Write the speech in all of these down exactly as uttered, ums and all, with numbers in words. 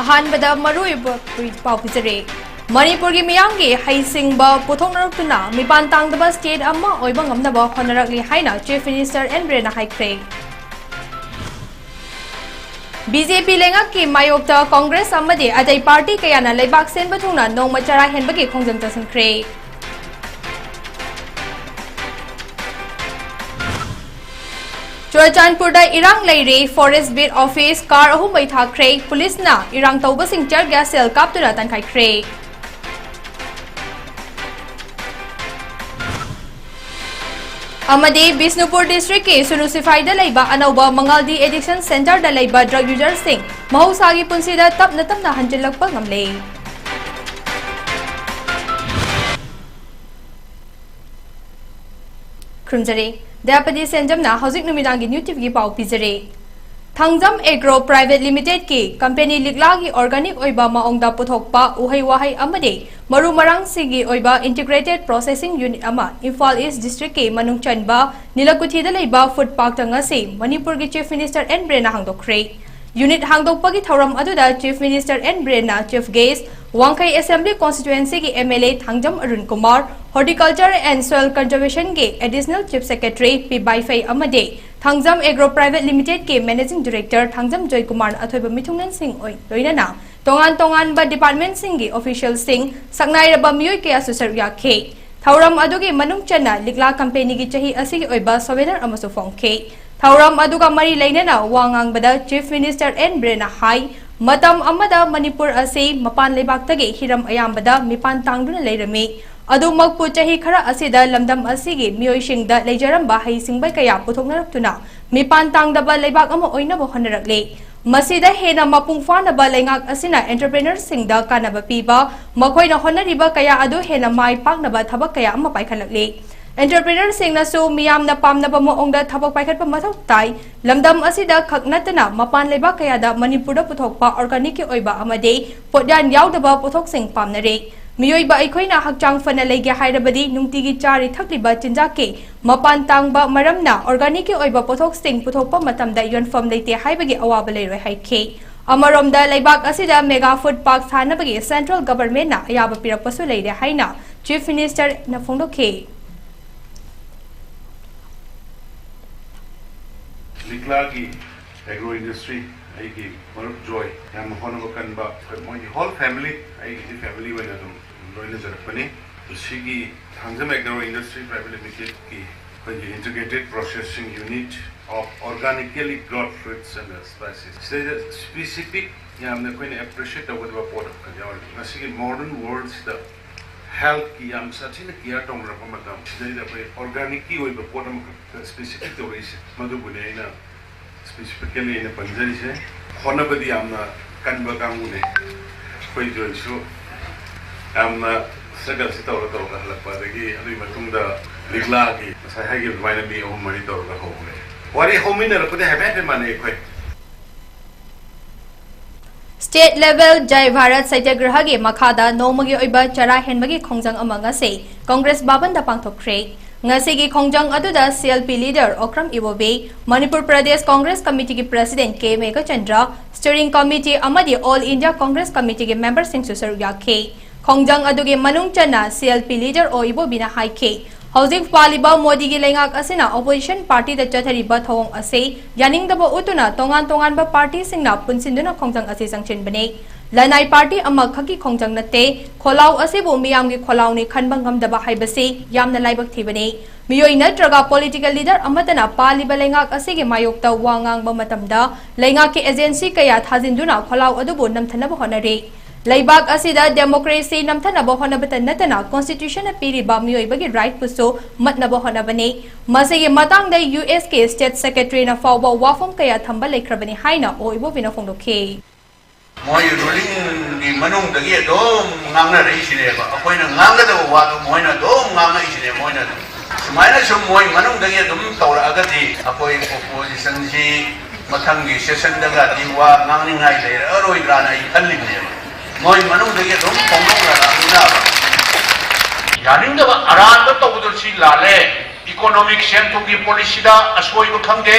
ꯑꯍꯥꯟꯕꯗ ꯃꯔꯨꯑꯣꯏꯕ ꯄꯥꯎ ꯄꯤꯖꯔꯦ꯫ ꯃꯅꯤꯄꯨꯔꯒꯤ ꯃꯤꯌꯥꯝꯒꯤ ꯍꯩꯁꯤꯡꯕ ꯄꯨꯊꯣꯛꯅꯔꯛꯇꯨꯅ ꯃꯤꯄꯥꯟ ꯇꯥꯡꯗꯕ state ꯑꯃ ꯑꯣꯏꯕ ꯉꯝꯅꯕ ꯍꯣꯠꯅꯔꯛꯂꯤ ꯍꯥꯏꯅ Chief Minister ꯑꯦꯟ ꯕꯤꯔꯦꯟꯅ ꯍꯥꯏꯈ꯭ꯔꯦ꯫ ꯕꯤ ꯖꯦ ꯄꯤ ꯂꯩꯉꯥꯛꯀꯤ ꯃꯥꯌꯣꯛꯇ Congress ꯑꯃꯗꯤ ꯑꯇꯩ party ꯀꯌꯥꯅ ꯂꯩꯕꯥꯛ ꯁꯤꯟꯕ ꯊꯨꯡꯅ ꯅꯣꯡꯃ ꯆꯔꯥ ꯍꯦꯟꯕꯒꯤ ꯈꯣꯡꯖꯪ ꯆꯠꯁꯤꯟꯈ꯭ꯔꯦ꯫ ꯆꯨꯔꯆꯥꯟꯄꯨꯔꯗ ꯏꯔꯥꯡ ꯂꯩꯔꯤ, Forest Beat Office car ꯑꯍꯨꯝ ꯃꯩ ꯊꯥꯈ꯭ꯔꯦ, ꯄꯨꯂꯤꯁꯅ ꯏꯔꯥꯡ ꯇꯧꯕꯁꯤꯡ tear gas shell ꯀꯥꯞꯇꯨꯅ ꯇꯥꯟꯈꯥꯏꯈ꯭ꯔꯦ꯫ ꯑꯃꯗꯤ ꯕꯤꯁꯅꯨꯄꯨꯔ districtꯀꯤ ꯁꯨꯅꯨ ꯁꯤꯐꯥꯏꯗ ꯂꯩꯕ ꯑꯅꯧꯕ ꯃꯉꯥꯜ de-addiction centreꯗ ꯂꯩꯕ drug userꯁꯤꯡ ꯃꯍꯧꯁꯥꯒꯤ ꯄꯨꯟꯁꯤꯗ ꯇꯞꯅ ꯇꯞꯅ ꯍꯟꯖꯤꯜꯂꯛꯄ ꯉꯝꯂꯦ꯫ ꯈꯨꯔꯨꯝꯖꯔꯤ꯫ ꯗꯌꯥꯄꯇꯤ ꯁꯦꯟꯖꯝꯅ ꯍꯧꯖꯤꯛ ꯅꯨꯃꯤꯗꯥꯡꯒꯤ New TVꯒꯤ ꯄꯥꯎ ꯄꯤꯖꯔꯤ꯫ Thangjam Agro Private Limitedꯀꯤ company ꯂꯤꯛꯂꯥꯒꯤ organic ꯑꯣꯏꯕ ꯃꯑꯣꯡꯗ ꯄꯨꯊꯣꯛꯄ ꯎꯍꯩ ꯋꯥꯍꯩ ꯑꯃꯗꯤ ꯃꯔꯨ ꯃꯔꯥꯡꯁꯤꯡꯒꯤ ꯑꯣꯏꯕ integrated processing unit ꯑꯃ ꯏꯝꯐꯥꯜ East districtꯀꯤ ꯃꯅꯨꯡ ꯆꯟꯕ ꯅꯤꯂꯀꯨꯊꯤꯗ ꯂꯩꯕ food parkꯇ ꯉꯁꯤ ꯃꯅꯤꯄꯨꯔꯒꯤ Chief Minister ꯑꯦꯟ ꯕꯤꯔꯦꯟꯅ ꯍꯥꯡꯗꯣꯛꯈ꯭ꯔꯦ꯫ Unit ꯍꯥꯡꯗꯣꯛꯄꯒꯤ ꯊꯧꯔꯝ ꯑꯗꯨꯗ Chief Minister ꯑꯦꯟ ꯕꯤꯔꯦꯟꯅ chief guest, ꯋꯥꯡꯈꯩ Assembly Constituencyꯒꯤ M L A Thangjam Arun Kumar, Horticulture and Soil Conservationꯒꯤ Additional Chief Secretary P Vaiphei ꯑꯃꯗꯤ Thangjam Agro Private Limitedꯀꯤ Managing Director Thangjam ꯖꯣꯏꯀꯨꯃꯥꯔꯅ ꯑꯊꯣꯏꯕ ꯃꯤꯊꯨꯡꯂꯦꯟꯁꯤꯡ ꯑꯣꯏ-, ꯂꯣꯏꯅꯅ ꯇꯣꯉꯥꯟ ꯇꯣꯉꯥꯟꯕ departmentꯁꯤꯡꯒꯤ officialꯁꯤꯡ, ꯁꯛꯅꯥꯏꯔꯕ ꯃꯤꯑꯣꯏ ꯀꯌꯥꯁꯨ ꯁꯔꯨꯛ ꯌꯥꯈꯤ꯫ ꯊꯧꯔꯝ ꯑꯗꯨꯒꯤ ꯃꯅꯨꯡ ꯆꯟꯅ ꯂꯤꯛꯂꯥ companyꯒꯤ ꯆꯍꯤ ꯑꯁꯤꯒꯤ ꯑꯣꯏꯕ souvenir ꯑꯃꯁꯨ ꯐꯣꯡꯈꯤ꯫ ꯊꯧꯔꯝ ꯑꯗꯨꯒ ꯃꯔꯤ ꯂꯩꯅꯅ ꯋꯥ ꯉꯥꯡꯕꯗ Chief Minister ꯑꯦꯟ ꯕꯤꯔꯦꯟꯅ ꯍꯥꯏ, ꯃꯇꯝ ꯑꯃꯗ ꯃꯅꯤꯄꯨꯔ ꯑꯁꯤ ꯃꯄꯥꯟ ꯂꯩꯕꯥꯛꯇꯒꯤ ꯍꯤꯔꯝ ꯑꯌꯥꯝꯕꯗ ꯃꯤꯄꯥꯟ ꯇꯥꯡꯗꯨꯅ ꯂꯩꯔꯝꯃꯤ꯫ ꯑꯗꯨꯃꯛꯄꯨ ꯆꯍꯤ ꯈꯔ ꯑꯁꯤꯗ ꯂꯝꯗꯝ ꯑꯁꯤꯒꯤ ꯃꯤꯑꯣꯏꯁꯤꯡꯗ ꯂꯩꯖꯔꯝꯕ ꯍꯩꯁꯤꯡꯕ ꯀꯌꯥ ꯄꯨꯊꯣꯛꯅꯔꯛꯇꯨꯅ ꯃꯤꯄꯥꯟ ꯇꯥꯡꯗꯕ ꯂꯩꯕꯥꯛ ꯑꯃ ꯑꯣꯏꯅꯕ ꯍꯣꯠꯅꯔꯛꯂꯤ꯫ ꯃꯁꯤꯗ ꯍꯦꯟꯅ ꯃꯄꯨꯡ ꯐꯥꯅꯕ ꯂꯩꯉꯥꯛ ꯑꯁꯤꯅ entrepreneurꯁꯤꯡꯗ ꯀꯥꯟꯅꯕ ꯄꯤꯕ, ꯃꯈꯣꯏꯅ ꯍꯣꯠꯅꯔꯤꯕ ꯀꯌꯥ ꯑꯗꯨ ꯍꯦꯟꯅ ꯃꯥꯏ ꯄꯥꯛꯅꯕ ꯊꯕꯛ ꯀꯌꯥ ꯑꯃ ꯄꯥꯏꯈꯠꯂꯛꯂꯤ꯫ Entrepreneurꯁꯤꯡꯅꯁꯨ ꯃꯤꯌꯥꯝꯅ ꯄꯥꯝꯅꯕ ꯃꯑꯣꯡꯗ ꯊꯕꯛ ꯄꯥꯏꯈꯠꯄ ꯃꯊꯧ ꯇꯥꯏ꯫ ꯂꯝꯗꯝ ꯑꯁꯤꯗ ꯈꯛ ꯅꯠꯇꯅ ꯃꯄꯥꯟ ꯂꯩꯕꯥꯛ ꯀꯌꯥꯗ ꯃꯅꯤꯄꯨꯔꯗ ꯄꯨꯊꯣꯛꯄ organicꯀꯤ ꯑꯣꯏꯕ ꯑꯃꯗꯤ ꯄꯣꯠꯌꯥꯟ ꯌꯥꯎꯗꯕ ꯄꯣꯠꯊꯣꯛꯁꯤꯡ ꯄꯥꯝꯅꯔꯤ꯫ ꯃꯤꯑꯣꯏꯕ ꯑꯩꯈꯣꯏꯅ ꯍꯛꯆꯥꯡ ꯐꯅ ꯂꯩꯒꯦ ꯍꯥꯏꯔꯕꯗꯤ ꯅꯨꯡꯇꯤꯒꯤ ꯆꯥꯔꯤ ꯊꯛꯂꯤꯕ ꯆꯤꯟꯖꯥꯛꯀꯤ ꯃꯄꯥꯟ ꯇꯥꯡꯕ ꯃꯔꯝꯅ organicꯀꯤ ꯑꯣꯏꯕ ꯄꯣꯠꯊꯣꯛꯁꯤꯡ ꯄꯨꯊꯣꯛꯄ ꯃꯇꯝꯗ ꯌꯣꯟꯐꯝ ꯂꯩꯇꯦ ꯍꯥꯏꯕꯒꯤ ꯑꯋꯥꯕ ꯂꯩꯔꯣꯏ ꯍꯥꯏꯈꯤ꯫ ꯑꯃꯔꯣꯝꯗ, ꯂꯩꯕꯥꯛ ꯑꯁꯤꯗ mega food park ꯁꯥꯅꯕꯒꯤ central governmentꯅ ꯑꯌꯥꯕ ꯄꯤꯔꯛꯄꯁꯨ ꯂꯩꯔꯦ ꯍꯥꯏꯅ Chief Ministerꯅ ꯐꯣꯡꯗꯣꯛꯈꯤ꯫ ꯂꯤꯛꯂꯥꯒꯤ agro industry, ꯑꯩꯒꯤ ꯃꯔꯨꯞ ꯖꯣꯏ, ꯌꯥꯝꯅ ꯍꯣꯠꯅꯕ ꯀꯟꯕ, ꯑꯩꯈꯣꯏ ꯃꯣꯏꯒꯤ whole family, ꯑꯩꯒꯤꯗꯤ family ꯑꯣꯏꯅ ꯑꯗꯨꯝ ꯂꯣꯏꯅꯖꯔꯛꯄꯅꯤ꯫ ꯁꯤꯒꯤ ꯊꯥꯡꯖꯝ Agro Industry Private Limitedꯀꯤ ꯑꯩꯈꯣꯏꯒꯤ Integrated Processing Unit of Organically Grown Fruits and Spices, ꯁꯤꯗꯩꯗ specific ꯌꯥꯝꯅ ꯑꯩꯈꯣꯏꯅ appreciate ꯇꯧꯒꯗꯕ ꯄꯣꯠ ꯑꯃꯈꯛ ꯌꯥꯎꯔꯤ꯫ ꯉꯁꯤꯒꯤ modern worldꯁꯤꯗ healthꯀꯤ ꯌꯥꯝ ꯁꯥꯊꯤꯅ care ꯇꯧꯅꯔꯛꯄ ꯃꯇꯝ, ꯁꯤꯗꯩꯗ ꯑꯩꯈꯣꯏ organicꯀꯤ ꯑꯣꯏꯕ ꯄꯣꯠ ꯑꯃꯈꯛ specific ꯇꯧꯔꯛꯏꯁꯦ, ꯃꯗꯨꯕꯨꯅꯦ ꯑꯩꯅ specifically ꯑꯩꯅ ꯄꯟꯖꯔꯤꯁꯦ꯫ ꯍꯣꯠꯅꯕꯗꯤ ꯌꯥꯝꯅ ꯀꯟꯕ ꯀꯥꯡꯕꯨꯅꯦ꯫ ꯑꯩꯈꯣꯏ ꯖꯣꯏꯁꯨ ꯌꯥꯝꯅ struggleꯁꯤ ꯇꯧꯔ ꯇꯧꯔꯒ ꯍꯜꯂꯛꯄ, ꯑꯗꯒꯤ ꯑꯗꯨꯒꯤ ꯃꯇꯨꯡꯗ ꯂꯤꯛꯂꯥꯒꯤ ꯉꯁꯥꯏ ꯍꯥꯏꯈꯤꯕ ꯑꯗꯨꯃꯥꯏꯅ ꯃꯤ ꯑꯍꯨꯝ ꯃꯔꯤ ꯇꯧꯔꯒ ꯍꯧꯈ꯭ꯔꯦ꯫ ꯋꯥꯔꯤ ꯍꯧꯃꯤꯟꯅꯔꯛꯄꯗꯤ ꯍꯥꯏꯐꯦꯠ ꯍꯥꯏꯐꯦꯠ ꯃꯥꯟꯅꯩ ꯑꯩꯈꯣꯏ꯫ State level Jai Bharat Satyagrahagi ꯃꯈꯥꯗ ꯅꯣꯡꯃꯒꯤ ꯑꯣꯏꯕ ꯆꯔꯥ ꯍꯦꯟꯕꯒꯤ ꯈꯣꯡꯖꯪ ꯑꯃ ꯉꯁꯤ Congress ꯚꯕꯟꯗ ꯄꯥꯡꯊꯣꯛꯈ꯭ꯔꯦ꯫ ꯉꯁꯤꯒꯤ ꯈꯣꯡꯖꯪ ꯑꯗꯨꯗ CLP leader Okram Ibobi, Manipur Pradesh Congress Committeeꯒꯤ President K Meghachandra, Steering Committee ꯑꯃꯗꯤ All India Congress Committeeꯒꯤ memberꯁꯤꯡꯁꯨ ꯁꯔꯨꯛ ꯌꯥꯈꯤ꯫ ꯈꯣꯡꯖꯪ ꯑꯗꯨꯒꯤ ꯃꯅꯨꯡ ꯆꯟꯅ CLP leader ꯑꯣ ꯏꯕꯣꯕꯤꯅ ꯍꯥꯏꯈꯤ, ꯍꯧꯖꯤꯛ ꯄꯥꯜꯂꯤꯕ ꯃꯣꯗꯤꯒꯤ ꯂꯩꯉꯥꯛ ꯑꯁꯤꯅ opposition partyꯗ ꯆꯠꯊꯔꯤꯕ ꯊꯧꯑꯣꯡ ꯑꯁꯤ ꯌꯥꯅꯤꯡꯗꯕ ꯎꯠꯇꯨꯅ ꯇꯣꯉꯥꯟ ꯇꯣꯉꯥꯟꯕ partyꯁꯤꯡꯅ ꯄꯨꯟꯁꯤꯟꯗꯨꯅ ꯈꯣꯡꯖꯪ ꯑꯁꯤ ꯆꯪꯁꯤꯟꯕꯅꯤ꯫ ꯂꯅꯥꯏ party ꯑꯃꯈꯛꯀꯤ ꯈꯣꯡꯖꯪ ꯅꯠꯇꯦ꯫ ꯈꯣꯜꯂꯥꯎ ꯑꯁꯤꯕꯨ ꯃꯤꯌꯥꯝꯒꯤ ꯈꯣꯜꯂꯥꯎꯅꯤ ꯈꯟꯕ ꯉꯝꯗꯕ ꯍꯥꯏꯕꯁꯤ ꯌꯥꯝꯅ ꯂꯥꯏꯕꯛ ꯊꯤꯕꯅꯤ꯫ ꯃꯤꯑꯣꯏ ꯅꯠꯇ꯭ꯔꯒ political leader ꯑꯃꯠꯇꯅ ꯄꯥꯜꯂꯤꯕ ꯂꯩꯉꯥꯛ ꯑꯁꯤꯒꯤ ꯃꯥꯌꯣꯛꯇ ꯋꯥ ꯉꯥꯡꯕ ꯃꯇꯝꯗ ꯂꯩꯉꯥꯛꯀꯤ agency ꯀꯌꯥ ꯊꯥꯖꯤꯟꯗꯨꯅ ꯈꯣꯜꯂꯥꯎ ꯑꯗꯨꯕꯨ ꯅꯝꯊꯅꯕ ꯍꯣꯠꯅꯔꯤ꯫ ꯂꯩꯕꯥꯛ ꯑꯁꯤꯗ democracy ꯅꯝꯊꯅꯕ ꯍꯣꯠꯅꯕꯇ ꯅꯠꯇꯅ constitutionꯅ ꯄꯤꯔꯤꯕ ꯃꯤꯑꯣꯏꯕꯒꯤ rightꯄꯨꯁꯨ ꯃꯠꯅꯕ ꯍꯣꯠꯅꯕꯅꯤ꯫ ꯃꯁꯤꯒꯤ ꯃꯇꯥꯡꯗ USꯀꯤ state secretaryꯅ ꯐꯥꯎꯕ ꯋꯥꯐꯝ ꯀꯌꯥ ꯊꯝꯕ ꯂꯩꯈ꯭ꯔꯕꯅꯤ ꯍꯥꯏꯅ ꯑꯣ ꯏꯕꯣꯕꯤꯅ ꯐꯣꯡꯗꯣꯛꯈꯤ꯫ ꯃꯣꯏ rulingꯒꯤ ꯃꯅꯨꯡꯗꯒꯤ ꯑꯗꯨꯝ ꯉꯥꯡꯅꯔꯛꯏꯁꯤꯅꯦꯕ꯫ ꯑꯩꯈꯣꯏꯅ ꯉꯥꯡꯒꯗꯕ ꯋꯥꯗꯣ ꯃꯣꯏꯅ ꯑꯗꯨꯝ ꯉꯥꯡꯉꯛꯏꯁꯤꯅꯦ꯫ ꯃꯣꯏꯅ ꯑꯗꯨꯝ ꯁꯨꯃꯥꯏꯅ ꯁꯨꯝ ꯃꯣꯏ ꯃꯅꯨꯡꯗꯒꯤ ꯑꯗꯨꯝ ꯇꯧꯔꯛꯑꯒꯗꯤ ꯑꯩꯈꯣꯏ oppositionꯁꯤ ꯃꯊꯪꯒꯤ sessionꯗꯒꯗꯤ ꯋꯥ ꯉꯥꯡꯅꯤꯡꯉꯥꯏ ꯂꯩꯔꯛꯑꯔꯣꯏꯗ꯭ꯔꯥꯅ ꯑꯩ ꯈꯜꯂꯤꯕꯅꯦꯕ꯫ ꯃꯣꯏ ꯃꯅꯨꯡꯗꯒꯤ ꯑꯗꯨꯝ ꯐꯣꯡꯗꯣꯛꯅꯔꯛꯑꯕꯅꯤꯅ ꯌꯥꯅꯤꯡꯗꯕ ꯑꯔꯥꯟꯕ ꯇꯧꯕꯗꯣ ꯁꯤ ꯂꯥꯜꯂꯦ꯫ Economic ꯁꯦꯟ ꯊꯨꯝꯒꯤ policyꯗ ꯑꯁꯣꯏꯕ ꯈꯪꯗꯦ꯫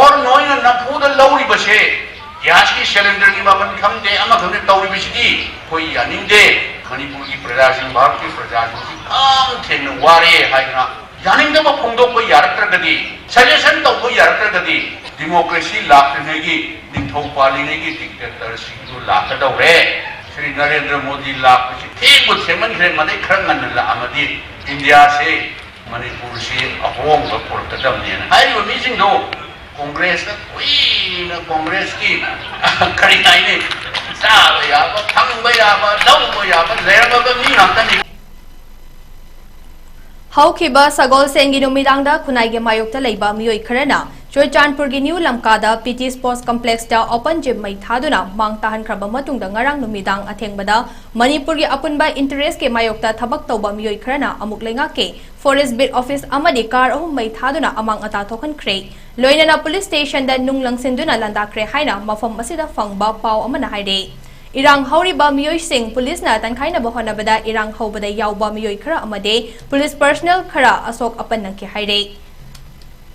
Or ꯅꯣꯏꯅ ꯅꯝꯐꯨꯗ ꯂꯧꯔꯤꯕꯁꯦ ꯒ꯭ꯌꯥꯁꯀꯤ ꯁꯤꯂꯤꯟꯗꯔꯒꯤ ꯃꯃꯜ ꯈꯪꯗꯦ, ꯑꯃ ꯈꯪꯗꯦ, ꯇꯧꯔꯤꯕꯁꯤꯗꯤ ꯑꯩꯈꯣꯏ ꯌꯥꯅꯤꯡꯗꯦ꯫ ꯃꯅꯤꯄꯨꯔꯒꯤ ꯄ꯭ꯔꯖꯥꯁꯤꯡ, ꯚꯥꯔꯠꯀꯤ ꯄ꯭ꯔꯖꯥꯁꯤꯡꯁꯤ ꯌꯥꯝ ꯊꯦꯡꯅ ꯋꯥꯔꯦ ꯍꯥꯏꯗꯅ ꯌꯥꯅꯤꯡꯗꯕ ꯐꯣꯡꯗꯣꯛꯄ ꯌꯥꯔꯛꯇ꯭ꯔꯒꯗꯤ, ꯁꯖꯦꯁꯟ ꯇꯧꯕ ꯌꯥꯔꯛꯇ꯭ꯔꯒꯗꯤ, ꯗꯤꯃꯣꯀ꯭ꯔꯦꯁꯤ ꯂꯥꯛꯇ꯭ꯔꯤꯉꯩꯒꯤ, ꯅꯤꯡꯊꯧ ꯄꯥꯜꯂꯤꯉꯩꯒꯤ ꯗꯤꯛꯇꯦꯇꯔꯁꯤꯡꯗꯨ ꯂꯥꯛꯀꯗꯧꯔꯦ꯫ ꯁ꯭ꯔꯤ ꯅꯔꯦꯟꯗ꯭ꯔ ꯃꯣꯗꯤ ꯂꯥꯛꯄꯁꯤ ꯊꯦꯡꯕꯨ ꯊꯦꯡꯃꯟꯈ꯭ꯔꯦ꯫ ꯃꯗꯩ ꯈꯔ ꯉꯟꯅ ꯂꯥꯛꯑꯝꯃꯗꯤ ꯏꯟꯗꯤꯌꯥꯁꯦ, ꯃꯅꯤꯄꯨꯔꯁꯤ ꯑꯍꯣꯡꯕ ꯄꯨꯔꯛꯀꯗꯕꯅꯦꯅ ꯍꯥꯏꯔꯤꯕ ꯃꯤꯁꯤꯡꯗꯣ ꯀꯣꯡꯒ꯭ꯔꯦꯁꯇ ꯀꯨꯏꯅ ꯀꯣꯡꯒ꯭ꯔꯦꯁꯀꯤ ꯀꯔꯤ ꯍꯥꯏꯅꯤ, ꯆꯥꯕ ꯌꯥꯕ, ꯐꯪꯕ ꯌꯥꯕ, ꯂꯧꯕ ꯌꯥꯕ ꯂꯩꯔꯝꯃꯕ ꯃꯤ ꯉꯥꯛꯇꯅꯤ꯫ ꯍꯧꯈꯤꯕ ꯁꯒꯣꯜꯁꯦꯟꯒꯤ ꯅꯨꯃꯤꯗꯥꯡꯗ ꯈꯨꯟꯅꯥꯏꯒꯤ ꯃꯥꯌꯣꯛꯇ ꯂꯩꯕ ꯃꯤꯑꯣꯏ ꯈꯔꯅ ꯆꯨꯔꯆꯥꯟꯄꯨꯔꯒꯤ ꯅ꯭ꯌꯨ ꯂꯝꯀꯥꯗ ꯄꯤ ꯇꯤ ꯁ꯭ꯄꯣꯔꯠꯁ ꯀꯝꯄ꯭ꯂꯦꯛꯁꯇ ꯑꯣꯄꯟ ꯖꯤꯝ ꯃꯩ ꯊꯥꯗꯨꯅ ꯃꯥꯡ ꯇꯥꯍꯟꯈ꯭ꯔꯕ ꯃꯇꯨꯡꯗ ꯉꯔꯥꯡ ꯅꯨꯃꯤꯗꯥꯡ ꯑꯊꯦꯡꯕꯗ ꯃꯅꯤꯄꯨꯔꯒꯤ ꯑꯄꯨꯟꯕ ꯏꯟꯇꯔꯦꯁꯀꯤ ꯃꯥꯌꯣꯛꯇ ꯊꯕꯛ ꯇꯧꯕ ꯃꯤꯑꯣꯏ ꯈꯔꯅ ꯑꯃꯨꯛ ꯂꯩꯉꯥꯛꯀꯤ ꯐꯣꯔꯦꯁ ꯕꯤꯠ ꯑꯣꯐꯤꯁ ꯑꯃꯗꯤ ꯀꯥꯔ ꯑꯍꯨꯝ ꯃꯩ ꯊꯥꯗꯨꯅ ꯑꯃꯥꯡ ꯑꯇꯥ ꯊꯣꯛꯍꯟꯈ꯭ꯔꯦ꯫ ꯂꯣꯏꯅꯅ ꯄꯨꯂꯤꯁ ꯁ꯭ꯇꯦꯁꯟꯗ ꯅꯨꯡ ꯂꯪꯁꯤꯟꯗꯨꯅ ꯂꯥꯟꯗꯥꯈ꯭ꯔꯦ ꯍꯥꯏꯅ ꯃꯐꯝ ꯑꯁꯤꯗ ꯐꯪꯕ ꯄꯥꯎ ꯑꯃꯅ ꯍꯥꯏꯔꯦ꯫ ꯏꯔꯥꯡ ꯍꯧꯔꯤꯕ ꯃꯤꯑꯣꯏꯁꯤꯡ ꯄꯨꯂꯤꯁꯅ ꯇꯟꯈꯥꯏꯅꯕ ꯍꯣꯠꯅꯕꯗ ꯏꯔꯥꯡ ꯍꯧꯕꯗ ꯌꯥꯎꯕ ꯃꯤꯑꯣꯏ ꯈꯔ ꯑꯃꯗꯤ ꯄꯨꯂꯤꯁ ꯄꯔꯁꯅꯦꯜ ꯈꯔ ꯑꯁꯣꯛ ꯑꯄꯟ ꯅꯪꯈꯤ ꯍꯥꯏꯔꯦ꯫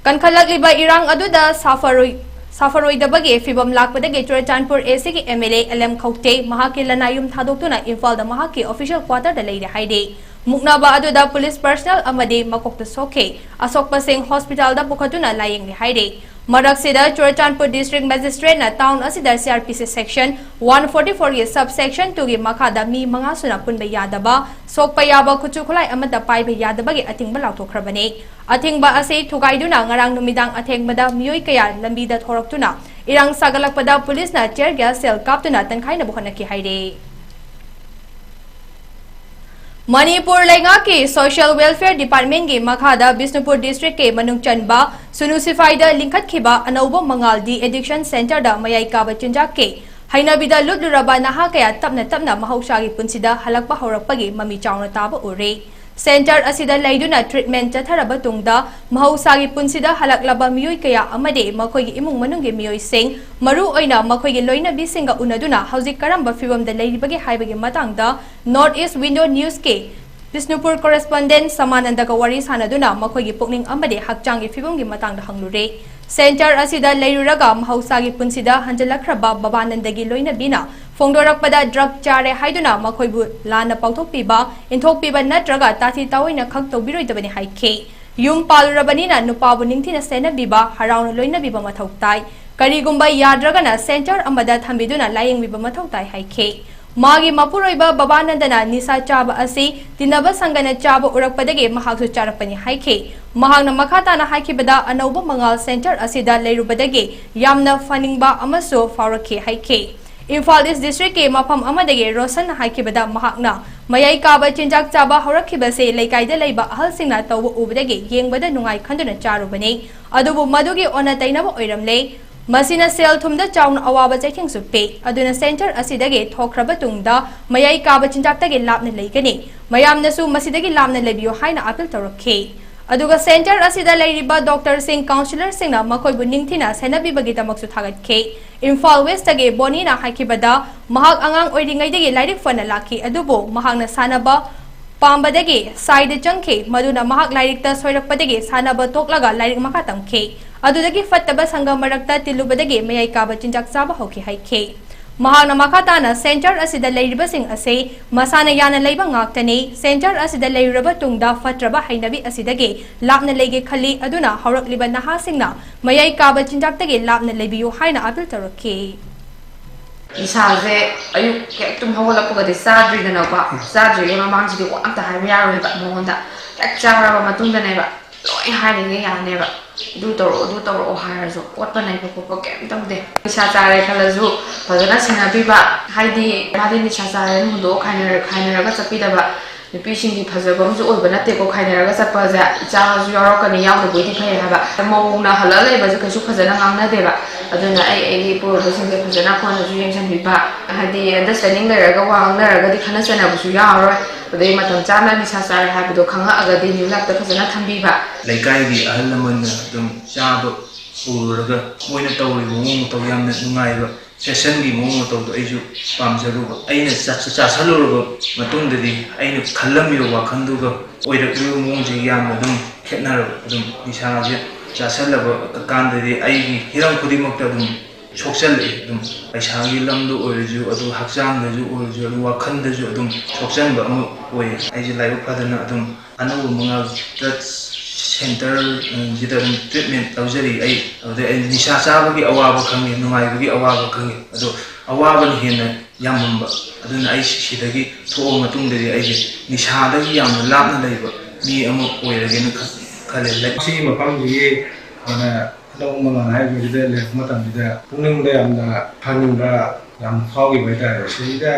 ꯀꯟꯈꯠꯂꯛꯂꯤꯕ ꯏꯔꯥꯡ ꯑꯗꯨꯗ ꯁꯥꯐꯔꯣꯏ-, ꯁꯥꯐꯔꯣꯏꯗꯕꯒꯤ ꯐꯤꯚꯝ ꯂꯥꯛꯄꯗꯒꯤ ꯆꯨꯔꯆꯥꯟꯄꯨꯔ ꯑꯦ ꯁꯤꯒꯤ M L A L M ꯈꯧꯇꯦ ꯃꯍꯥꯛꯀꯤ ꯂꯅꯥꯏ ꯌꯨꯝ ꯊꯥꯗꯣꯛꯇꯨꯅ ꯏꯝꯐꯥꯜꯗ ꯃꯍꯥꯛꯀꯤ ꯑꯣꯐꯤꯁꯤꯌꯦꯜ ꯀ꯭ꯋꯥꯇꯔꯗ ꯂꯩꯔꯦ ꯍꯥꯏꯔꯤ꯫ ꯃꯨꯛꯅꯕ ꯑꯗꯨꯗ ꯄꯨꯂꯤꯁ ꯄꯔꯁꯅꯦꯜ ꯑꯃꯗꯤ ꯃꯀꯣꯛꯇ ꯁꯣꯛꯈꯤ꯫ ꯑꯁꯣꯛꯄꯁꯤꯡ ꯍꯣꯁꯄꯤꯇꯥꯜꯗ ꯄꯨꯈꯠꯇꯨꯅ ꯂꯥꯌꯦꯡꯂꯤ ꯍꯥꯏꯔꯤ꯫ ꯃꯔꯛꯁꯤꯗ ꯆꯨꯔꯆꯥꯟꯄꯨꯔ ꯗꯤꯁꯇ꯭ꯔꯤꯛ ꯃꯦꯖꯤꯁꯇ꯭ꯔꯦꯠꯅ ꯇꯥꯎꯟ ꯑꯁꯤꯗ ꯁꯤ ꯑꯥꯔ ꯄꯤ ꯁꯤ ꯁꯦꯛꯁꯟ ꯋꯥꯟ ꯐꯣꯔꯇꯤ ꯐꯣꯔꯒꯤ ꯁꯕ ꯁꯦꯛꯁꯟ ꯇꯨꯒꯤ ꯃꯈꯥꯗ ꯃꯤ ꯃꯉꯥ ꯁꯨꯅ ꯄꯨꯟꯕ ꯌꯥꯗꯕ, ꯁꯣꯛꯄ ꯌꯥꯕ ꯈꯨꯠꯁꯨ ꯈꯨꯠꯂꯥꯏ ꯑꯃꯠꯇ ꯄꯥꯏꯕ ꯌꯥꯗꯕꯒꯤ ꯑꯊꯤꯡꯕ ꯂꯥꯎꯊꯣꯛꯈ꯭ꯔꯕꯅꯤ꯫ ꯑꯊꯤꯡꯕ ꯑꯁꯤ ꯊꯨꯒꯥꯏꯗꯨꯅ ꯉꯔꯥꯡ ꯅꯨꯃꯤꯗꯥꯡ ꯑꯊꯦꯡꯕꯗ ꯃꯤꯑꯣꯏ ꯀꯌꯥ ꯂꯝꯕꯤꯗ ꯊꯣꯔꯛꯇꯨꯅ ꯏꯔꯥꯡ ꯁꯥꯒꯠꯂꯛꯄꯗ ꯄꯨꯂꯤꯁꯅ tear gas shell ꯀꯥꯞꯇꯨꯅ ꯇꯟꯈꯥꯏꯅꯕ ꯍꯣꯠꯅꯈꯤ ꯍꯥꯏꯔꯤ꯫ ꯃꯅꯤꯄꯨꯔ ꯂꯩꯉꯥꯛꯀꯤ ꯁꯣꯁꯤꯌꯦꯜ ꯋꯦꯜꯐꯤꯌꯔ ꯗꯤꯄꯥꯔꯠꯃꯦꯟꯒꯤ ꯃꯈꯥꯗ ꯕꯤꯁꯅꯨꯄꯨꯔ ꯗꯤꯁꯇ꯭ꯔꯤꯛꯀꯤ ꯃꯅꯨꯡ ꯆꯟꯕ ꯁꯨꯅꯨ ꯁꯤꯐꯥꯏꯗ ꯂꯤꯡꯈꯠꯈꯤꯕ ꯑꯅꯧꯕ ꯃꯉꯥꯜ ꯗꯤ ꯑꯦꯗꯤꯛꯁꯟ ꯁꯦꯟꯇꯔꯗ ꯃꯌꯥꯏ ꯀꯥꯕ ꯆꯤꯟꯖꯥꯛꯀꯤ ꯍꯩꯅꯕꯤꯗ ꯂꯨꯞꯂꯨꯔꯕ ꯅꯍꯥ ꯀꯌꯥ ꯇꯞꯅ ꯇꯞꯅ ꯃꯍꯧꯁꯥꯒꯤ ꯄꯨꯟꯁꯤꯗ ꯍꯜꯂꯛꯄ ꯍꯧꯔꯛꯄꯒꯤ ꯃꯃꯤ ꯆꯥꯎꯅ ꯇꯥꯕ ꯎꯔꯦ꯫ ꯁꯦꯟꯇꯔ ꯑꯁꯤꯗ ꯂꯩꯗꯨꯅ ꯇ꯭ꯔꯤꯠꯃꯦꯟ ꯆꯠꯊꯔꯕ ꯇꯨꯡꯗ ꯃꯍꯧꯁꯥꯒꯤ ꯄꯨꯟꯁꯤꯗ ꯍꯜꯂꯛꯂꯕ ꯃꯤꯑꯣꯏ ꯀꯌꯥ ꯑꯃꯗꯤ ꯃꯈꯣꯏꯒꯤ ꯏꯃꯨꯡ ꯃꯅꯨꯡꯒꯤ ꯃꯤꯑꯣꯏꯁꯤꯡ, ꯃꯔꯨ ꯑꯣꯏꯅ ꯃꯈꯣꯏꯒꯤ ꯂꯣꯏꯅꯕꯤꯁꯤꯡꯒ ꯎꯅꯗꯨꯅ ꯍꯧꯖꯤꯛ ꯀꯔꯝꯕ ꯐꯤꯕꯝꯗ ꯂꯩꯔꯤꯕꯒꯦ ꯍꯥꯏꯕꯒꯤ ꯃꯇꯥꯡꯗ North East Window Newsꯀꯤ Bishnupur correspondent ꯁꯃꯥꯅꯟꯗꯒ ꯋꯥꯔꯤ ꯁꯥꯅꯗꯨꯅ ꯃꯈꯣꯏꯒꯤ ꯄꯨꯛꯅꯤꯡ ꯑꯃꯗꯤ ꯍꯛꯆꯥꯡꯒꯤ ꯐꯤꯕꯝꯒꯤ ꯃꯇꯥꯡꯗ ꯍꯪꯂꯨꯔꯦ꯫ ꯁꯦꯟꯇꯔ ꯑꯁꯤꯗ ꯂꯩꯔꯨꯔꯒ ꯃꯍꯧꯁꯥꯒꯤ ꯄꯨꯟꯁꯤꯗ ꯍꯟꯖꯤꯜꯂꯛꯈ꯭ꯔꯕ ꯕꯕꯥꯅꯟꯗꯒꯤ ꯂꯣꯏꯅꯕꯤꯅ ꯐꯣꯡꯗꯣꯔꯛꯄꯗ ꯗ꯭ꯔꯒ ꯆꯥꯔꯦ ꯍꯥꯏꯗꯨꯅ ꯃꯈꯣꯏꯕꯨ ꯂꯥꯟꯅ ꯄꯥꯎꯊꯣꯛꯄꯤꯕ, ꯏꯟꯊꯣꯛꯄꯤꯕ ꯅꯠꯇ꯭ꯔꯒ ꯇꯥꯊꯤ ꯇꯥꯑꯣꯏꯅ ꯈꯛ ꯇꯧꯕꯤꯔꯣꯏꯗꯕꯅꯤ ꯍꯥꯏꯈꯤ꯫ ꯌꯨꯝ ꯄꯥꯜꯂꯨꯔꯕꯅꯤꯅ ꯅꯨꯄꯥꯕꯨ ꯅꯤꯡꯊꯤꯅ ꯁꯦꯟꯅꯕꯤꯕ, ꯍꯔꯥꯎꯅ ꯂꯣꯏꯅꯕꯤꯕ ꯃꯊꯧ ꯇꯥꯏ꯫ ꯀꯔꯤꯒꯨꯝꯕ ꯌꯥꯗ꯭ꯔꯒꯅ ꯁꯦꯟꯇꯔ ꯑꯃꯗ ꯊꯝꯕꯤꯗꯨꯅ ꯂꯥꯌꯦꯡꯕꯤꯕ ꯃꯊꯧ ꯇꯥꯏ ꯍꯥꯏꯈꯤ꯫ ꯃꯥꯒꯤ ꯃꯄꯨꯔꯣꯏꯕ ꯕꯕꯥꯅꯟꯗꯅ ꯅꯤꯁꯥ ꯆꯥꯕ ꯑꯁꯤ ꯇꯤꯟꯅꯕ ꯁꯪꯒꯅ ꯆꯥꯕ ꯎꯔꯛꯄꯗꯒꯤ ꯃꯍꯥꯛꯁꯨ ꯆꯥꯔꯛꯄꯅꯤ ꯍꯥꯏꯈꯤ꯫ ꯃꯍꯥꯛꯅ ꯃꯈꯥ ꯇꯥꯅ ꯍꯥꯏꯈꯤꯕꯗ, ꯑꯅꯧꯕ ꯃꯉꯥꯜ ꯁꯦꯟꯇꯔ ꯑꯁꯤꯗ ꯂꯩꯔꯨꯕꯗꯒꯤ ꯌꯥꯝꯅ ꯐꯅꯤꯡꯕ ꯑꯃꯁꯨ ꯐꯥꯎꯔꯛꯈꯤ ꯍꯥꯏꯈꯤ꯫ ꯏꯝꯐꯥꯜ ꯏꯁ ꯗꯤꯁꯇ꯭ꯔꯤꯛꯀꯤ ꯃꯐꯝ ꯑꯃꯗꯒꯤ ꯔꯣꯁꯟꯅ ꯍꯥꯏꯈꯤꯕꯗ, ꯃꯍꯥꯛꯅ ꯃꯌꯥꯏ ꯀꯥꯕ ꯆꯤꯟꯖꯥꯛ ꯆꯥꯕ ꯍꯧꯔꯛꯈꯤꯕꯁꯤ ꯂꯩꯀꯥꯏꯗ ꯂꯩꯕ ꯑꯍꯜꯁꯤꯡꯅ ꯇꯧꯕ ꯎꯕꯗꯒꯤ ꯌꯦꯡꯕꯗ ꯅꯨꯡꯉꯥꯏ ꯈꯟꯗꯨꯅ ꯆꯥꯔꯨꯕꯅꯤ꯫ ꯑꯗꯨꯕꯨ ꯃꯗꯨꯒꯤ ꯑꯣꯟꯅ ꯇꯩꯅꯕ ꯑꯣꯏꯔꯝꯂꯦ꯫ ꯃꯁꯤꯅ ꯁꯦꯜ ꯊꯨꯝꯗ ꯆꯥꯎꯅ ꯑꯋꯥꯕ ꯆꯩꯊꯦꯡꯁꯨ ꯄꯤ꯫ ꯑꯗꯨꯅ ꯁꯦꯟꯇꯔ ꯑꯁꯤꯗꯒꯤ ꯊꯣꯛꯈ꯭ꯔꯕ ꯇꯨꯡꯗ ꯃꯌꯥꯏ ꯀꯥꯕ ꯆꯤꯟꯖꯥꯛꯇꯒꯤ ꯂꯥꯞꯅ ꯂꯩꯒꯅꯤ꯫ ꯃꯌꯥꯝꯅꯁꯨ ꯃꯁꯤꯗꯒꯤ ꯂꯥꯞꯅ ꯂꯩꯕꯤꯌꯨ ꯍꯥꯏꯅ ꯑꯄꯤꯜ ꯇꯧꯔꯛꯈꯤ꯫ ꯑꯗꯨꯒ ꯁꯦꯟꯇꯔ ꯑꯁꯤꯗ ꯂꯩꯔꯤꯕ ꯗꯣꯛꯇꯔꯁꯤꯡ, ꯀꯥꯎꯟꯁꯤꯂꯔꯁꯤꯡꯅ ꯃꯈꯣꯏꯕꯨ ꯅꯤꯡꯊꯤꯅ ꯁꯦꯟꯅꯕꯤꯕꯒꯤꯗꯃꯛꯁꯨ ꯊꯥꯒꯠꯈꯤ꯫ ꯏꯝꯐꯥꯜ ꯋꯦꯁꯇꯒꯤ ꯕꯣꯅꯤꯅ ꯍꯥꯏꯈꯤꯕꯗ, ꯃꯍꯥꯛ ꯑꯉꯥꯡ ꯑꯣꯏꯔꯤꯉꯩꯗꯒꯤ ꯂꯥꯏꯔꯤꯛ ꯐꯅ ꯂꯥꯛꯈꯤ, ꯑꯗꯨꯕꯨ ꯃꯍꯥꯛꯅ ꯁꯥꯟꯅꯕ ꯄꯥꯝꯕꯗꯒꯤ ꯁꯥꯏꯗ ꯆꯪꯈꯤ, ꯃꯗꯨꯅ ꯃꯍꯥꯛ ꯂꯥꯏꯔꯤꯛꯇ ꯁꯣꯏꯔꯛꯄꯗꯒꯤ ꯁꯥꯟꯅꯕ ꯇꯣꯛꯂꯒ ꯂꯥꯏꯔꯤꯛ ꯃꯈꯥ ꯇꯝꯈꯤ꯫ ꯑꯗꯨꯗꯒꯤ ꯐꯠꯇꯕ ꯁꯪꯒ ꯃꯔꯛꯇ ꯇꯤꯜꯂꯨꯕꯗꯒꯤ ꯃꯌꯥꯏ ꯀꯥꯕ ꯆꯤꯟꯖꯥꯛ ꯆꯥꯕ ꯍꯧꯈꯤ ꯍꯥꯏꯈꯤ꯫ ꯃꯍꯥꯛꯅ ꯃꯈꯥ ꯇꯥꯅ, ꯁꯦꯟꯇꯔ ꯑꯁꯤꯗ ꯂꯩꯔꯤꯕꯁꯤꯡ ꯑꯁꯤ ꯃꯁꯥꯅ ꯌꯥꯅ ꯂꯩꯕ ꯉꯥꯛꯇꯅꯤ꯫ ꯁꯦꯟꯇꯔ ꯑꯁꯤꯗ ꯂꯩꯔꯨꯔꯕ ꯇꯨꯡꯗ ꯐꯠꯇ꯭ꯔꯕ ꯍꯩꯅꯕꯤ ꯑꯁꯤꯗꯒꯤ ꯂꯥꯞꯅ ꯂꯩꯒꯦ ꯈꯜꯂꯤ꯫ ꯑꯗꯨꯅ ꯍꯧꯔꯛꯂꯤꯕ ꯅꯍꯥꯁꯤꯡꯅ ꯃꯌꯥꯏ ꯀꯥꯕ ꯆꯤꯟꯖꯥꯛꯇꯒꯤ ꯂꯥꯞꯅ ꯂꯩꯕꯤꯌꯨ ꯍꯥꯏꯅ ꯑꯄꯤꯜ ꯇꯧꯔꯛꯈꯤ꯫ ꯏꯁꯥꯁꯦ ꯑꯌꯨꯛ ꯍꯦꯛ ꯇꯨꯝ ꯍꯧꯒꯠꯂꯛꯄꯒꯗꯤ ꯆꯥꯗ꯭ꯔꯤꯗꯅꯀꯣ꯫ ꯆꯥꯗ꯭ꯔꯤꯉꯩ ꯃꯃꯥꯡꯁꯤꯗꯤ ꯋꯥ ꯑꯝꯇ ꯍꯥꯏꯕ ꯌꯥꯔꯣꯏꯕ ꯃꯉꯣꯟꯗ꯫ ꯍꯦꯛ ꯆꯥꯔꯕ ꯃꯇꯨꯡꯗꯅꯦꯕ ꯂꯣꯏ ꯍꯥꯏꯔꯤꯉꯩ ꯌꯥꯅꯦꯕ꯫ ꯑꯗꯨ ꯇꯧꯔꯛꯑꯣ, ꯑꯗꯨ ꯇꯧꯔꯛꯑꯣ ꯍꯥꯏꯔꯁꯨ ꯑꯣꯠꯄ ꯅꯩꯕ ꯈꯣꯠꯄ ꯀꯩꯝ ꯇꯧꯗꯦ꯫ ꯅꯤꯁꯥ ꯆꯥꯔꯦ ꯈꯜꯂꯁꯨ ꯐꯖꯅ ꯁꯦꯟꯅꯕꯤꯕ꯫ ꯍꯥꯏꯗꯤ ꯃꯥꯗꯤ ꯅꯤꯁꯥ ꯆꯥꯔꯦꯅ ꯍꯨꯟꯗꯣꯛꯑ ꯈꯥꯏꯅꯔ-, ꯈꯥꯏꯅꯔꯒ ꯆꯠꯄꯤꯗꯕ꯫ ꯅꯨꯄꯤꯁꯤꯡꯗꯤ ꯐꯖꯕ ꯑꯃꯁꯨ ꯑꯣꯏꯕ ꯅꯠꯇꯦꯀꯣ ꯈꯥꯏꯅꯔꯒ ꯆꯠꯄꯁꯦ꯫ ꯏꯆꯥꯁꯨ ꯌꯥꯎꯔꯛꯀꯅꯤ, ꯌꯥꯎꯗꯕꯣꯏꯗꯤ ꯐꯩ ꯍꯥꯏꯕ꯫ ꯃꯧꯅ ꯍꯜꯂ ꯂꯩꯕꯁꯦ ꯀꯩꯁꯨ ꯐꯖꯅ ꯉꯥꯡꯅꯗꯦꯕ꯫ ꯑꯗꯨꯅ ꯑꯩ ꯑꯩꯒꯤ ꯄꯨꯔꯛꯄꯁꯤꯡꯁꯦ ꯐꯖꯅ ꯑꯩꯈꯣꯏꯅꯁꯨ ꯌꯦꯡꯁꯤꯟꯕꯤꯕ꯫ ꯍꯥꯏꯗꯤ ꯑꯟꯗꯔꯁꯇꯦꯟꯗꯤꯡ ꯂꯩꯔꯒ ꯋꯥ ꯉꯥꯡꯅꯔꯒꯗꯤ ꯈꯠꯅ ꯆꯩꯅꯕꯁꯨ ꯌꯥꯎꯔꯔꯣꯏ꯫ ꯑꯗꯩ ꯃꯇꯝ ꯆꯥꯅ ꯅꯤꯁꯥ ꯆꯥꯔꯦ ꯍꯥꯏꯕꯗꯣ ꯈꯪꯉꯛꯑꯒꯗꯤ ꯅ꯭ꯌꯨ ꯂꯥꯏꯐꯇ ꯐꯖꯅ ꯊꯝꯕꯤꯕ꯫ ꯂꯩꯀꯥꯏꯒꯤ ꯑꯍꯜ ꯂꯃꯟꯅ ꯑꯗꯨꯝ ꯆꯥꯕ ꯎꯔꯨꯔꯒ ꯃꯣꯏꯅ ꯇꯧꯔꯤꯕ ꯃꯑꯣꯡ ꯃꯇꯧ ꯌꯥꯝꯅ ꯅꯨꯡꯉꯥꯏꯕ, ꯐꯦꯁꯟꯒꯤ ꯃꯑꯣꯡ ꯃꯇꯧꯗꯣ ꯑꯩꯁꯨ ꯄꯥꯝꯖꯔꯨꯕ꯫ ꯑꯩꯅ ꯆꯥ-, ꯆꯥꯁꯜꯂꯨꯔꯕ ꯃꯇꯨꯡꯗꯗꯤ ꯑꯩꯅ ꯈꯜꯂꯝꯃꯤꯕ ꯋꯥꯈꯜꯗꯨꯒ ꯑꯣꯏꯔꯛꯂꯤꯕ ꯃꯑꯣꯡꯁꯦ ꯌꯥꯝꯅ ꯑꯗꯨꯝ ꯈꯦꯠꯅꯔꯕ꯫ ꯑꯗꯨꯝ ꯅꯤꯁꯥꯁꯦ ꯆꯥꯁꯜꯂꯕ ꯀꯥꯟꯗꯗꯤ ꯑꯩꯒꯤ ꯍꯤꯔꯝ ꯈꯨꯗꯤꯡꯃꯛꯇ ꯑꯗꯨꯝ ꯁꯣꯛꯆꯜꯂꯛꯏ꯫ ꯑꯗꯨꯝ ꯄꯩꯁꯥꯒꯤ ꯂꯝꯗ ꯑꯣꯏꯔꯁꯨ, ꯑꯗꯨ ꯍꯛꯆꯥꯡꯗꯁꯨ ꯑꯣꯏꯔꯁꯨ, ꯑꯗꯨ ꯋꯥꯈꯜꯗꯁꯨ ꯑꯗꯨꯝ ꯁꯣꯛꯆꯟꯕ ꯑꯃ ꯑꯣꯏ꯫ ꯑꯩꯁꯦ ꯂꯥꯏꯕꯛ ꯐꯗꯅ ꯑꯗꯨꯝ ꯑꯅꯧꯕ ꯃꯉꯥꯜ ꯗ꯭ꯔꯒꯁ ꯁꯦꯟꯇꯔꯁꯤꯗ ꯑꯗꯨꯝ ꯇ꯭ꯔꯤꯠꯃꯦꯟ ꯂꯧꯖꯔꯤ꯫ ꯑꯩ ꯑꯗꯨꯗꯩ ꯑꯩ ꯅꯤꯁꯥ ꯆꯥꯕꯒꯤ ꯑꯋꯥꯕ ꯈꯪꯉꯤ, ꯅꯨꯡꯉꯥꯏꯕꯒꯤ ꯑꯋꯥꯕ ꯈꯪꯉꯤ꯫ ꯑꯗꯣ ꯑꯋꯥꯕꯅ ꯍꯦꯟꯅ ꯌꯥꯝꯃꯝꯕ꯫ ꯑꯗꯨꯅ ꯑꯩ ꯁꯤꯗꯒꯤ ꯊꯣꯛꯑ ꯃꯇꯨꯡꯗꯗꯤ ꯑꯩꯁꯦ ꯅꯤꯁꯥꯗꯒꯤ ꯌꯥꯝꯅ ꯂꯥꯞꯅ ꯂꯩꯕ ꯃꯤ ꯑꯃ ꯑꯣꯏꯔꯒꯦꯅ ꯈ-, ꯈꯜꯂꯦ꯫ ꯂꯩ- ꯃꯁꯤꯒꯤ ꯃꯐꯝꯁꯤꯒꯤ ꯍꯥꯟꯅ ꯑꯅꯧꯕ ꯃꯉꯥꯜ ꯍꯥꯏꯔꯤꯕꯁꯤꯗ ꯂꯩꯔꯛꯄ ꯃꯇꯝꯁꯤꯗ ꯄꯨꯛꯅꯤꯡꯗ ꯌꯥꯝꯅ ꯐꯅꯤꯡꯕ ꯌꯥꯝ ꯐꯥꯎꯈꯤꯕ ꯍꯥꯏꯇꯥꯔꯦ꯫ ꯁꯤꯗ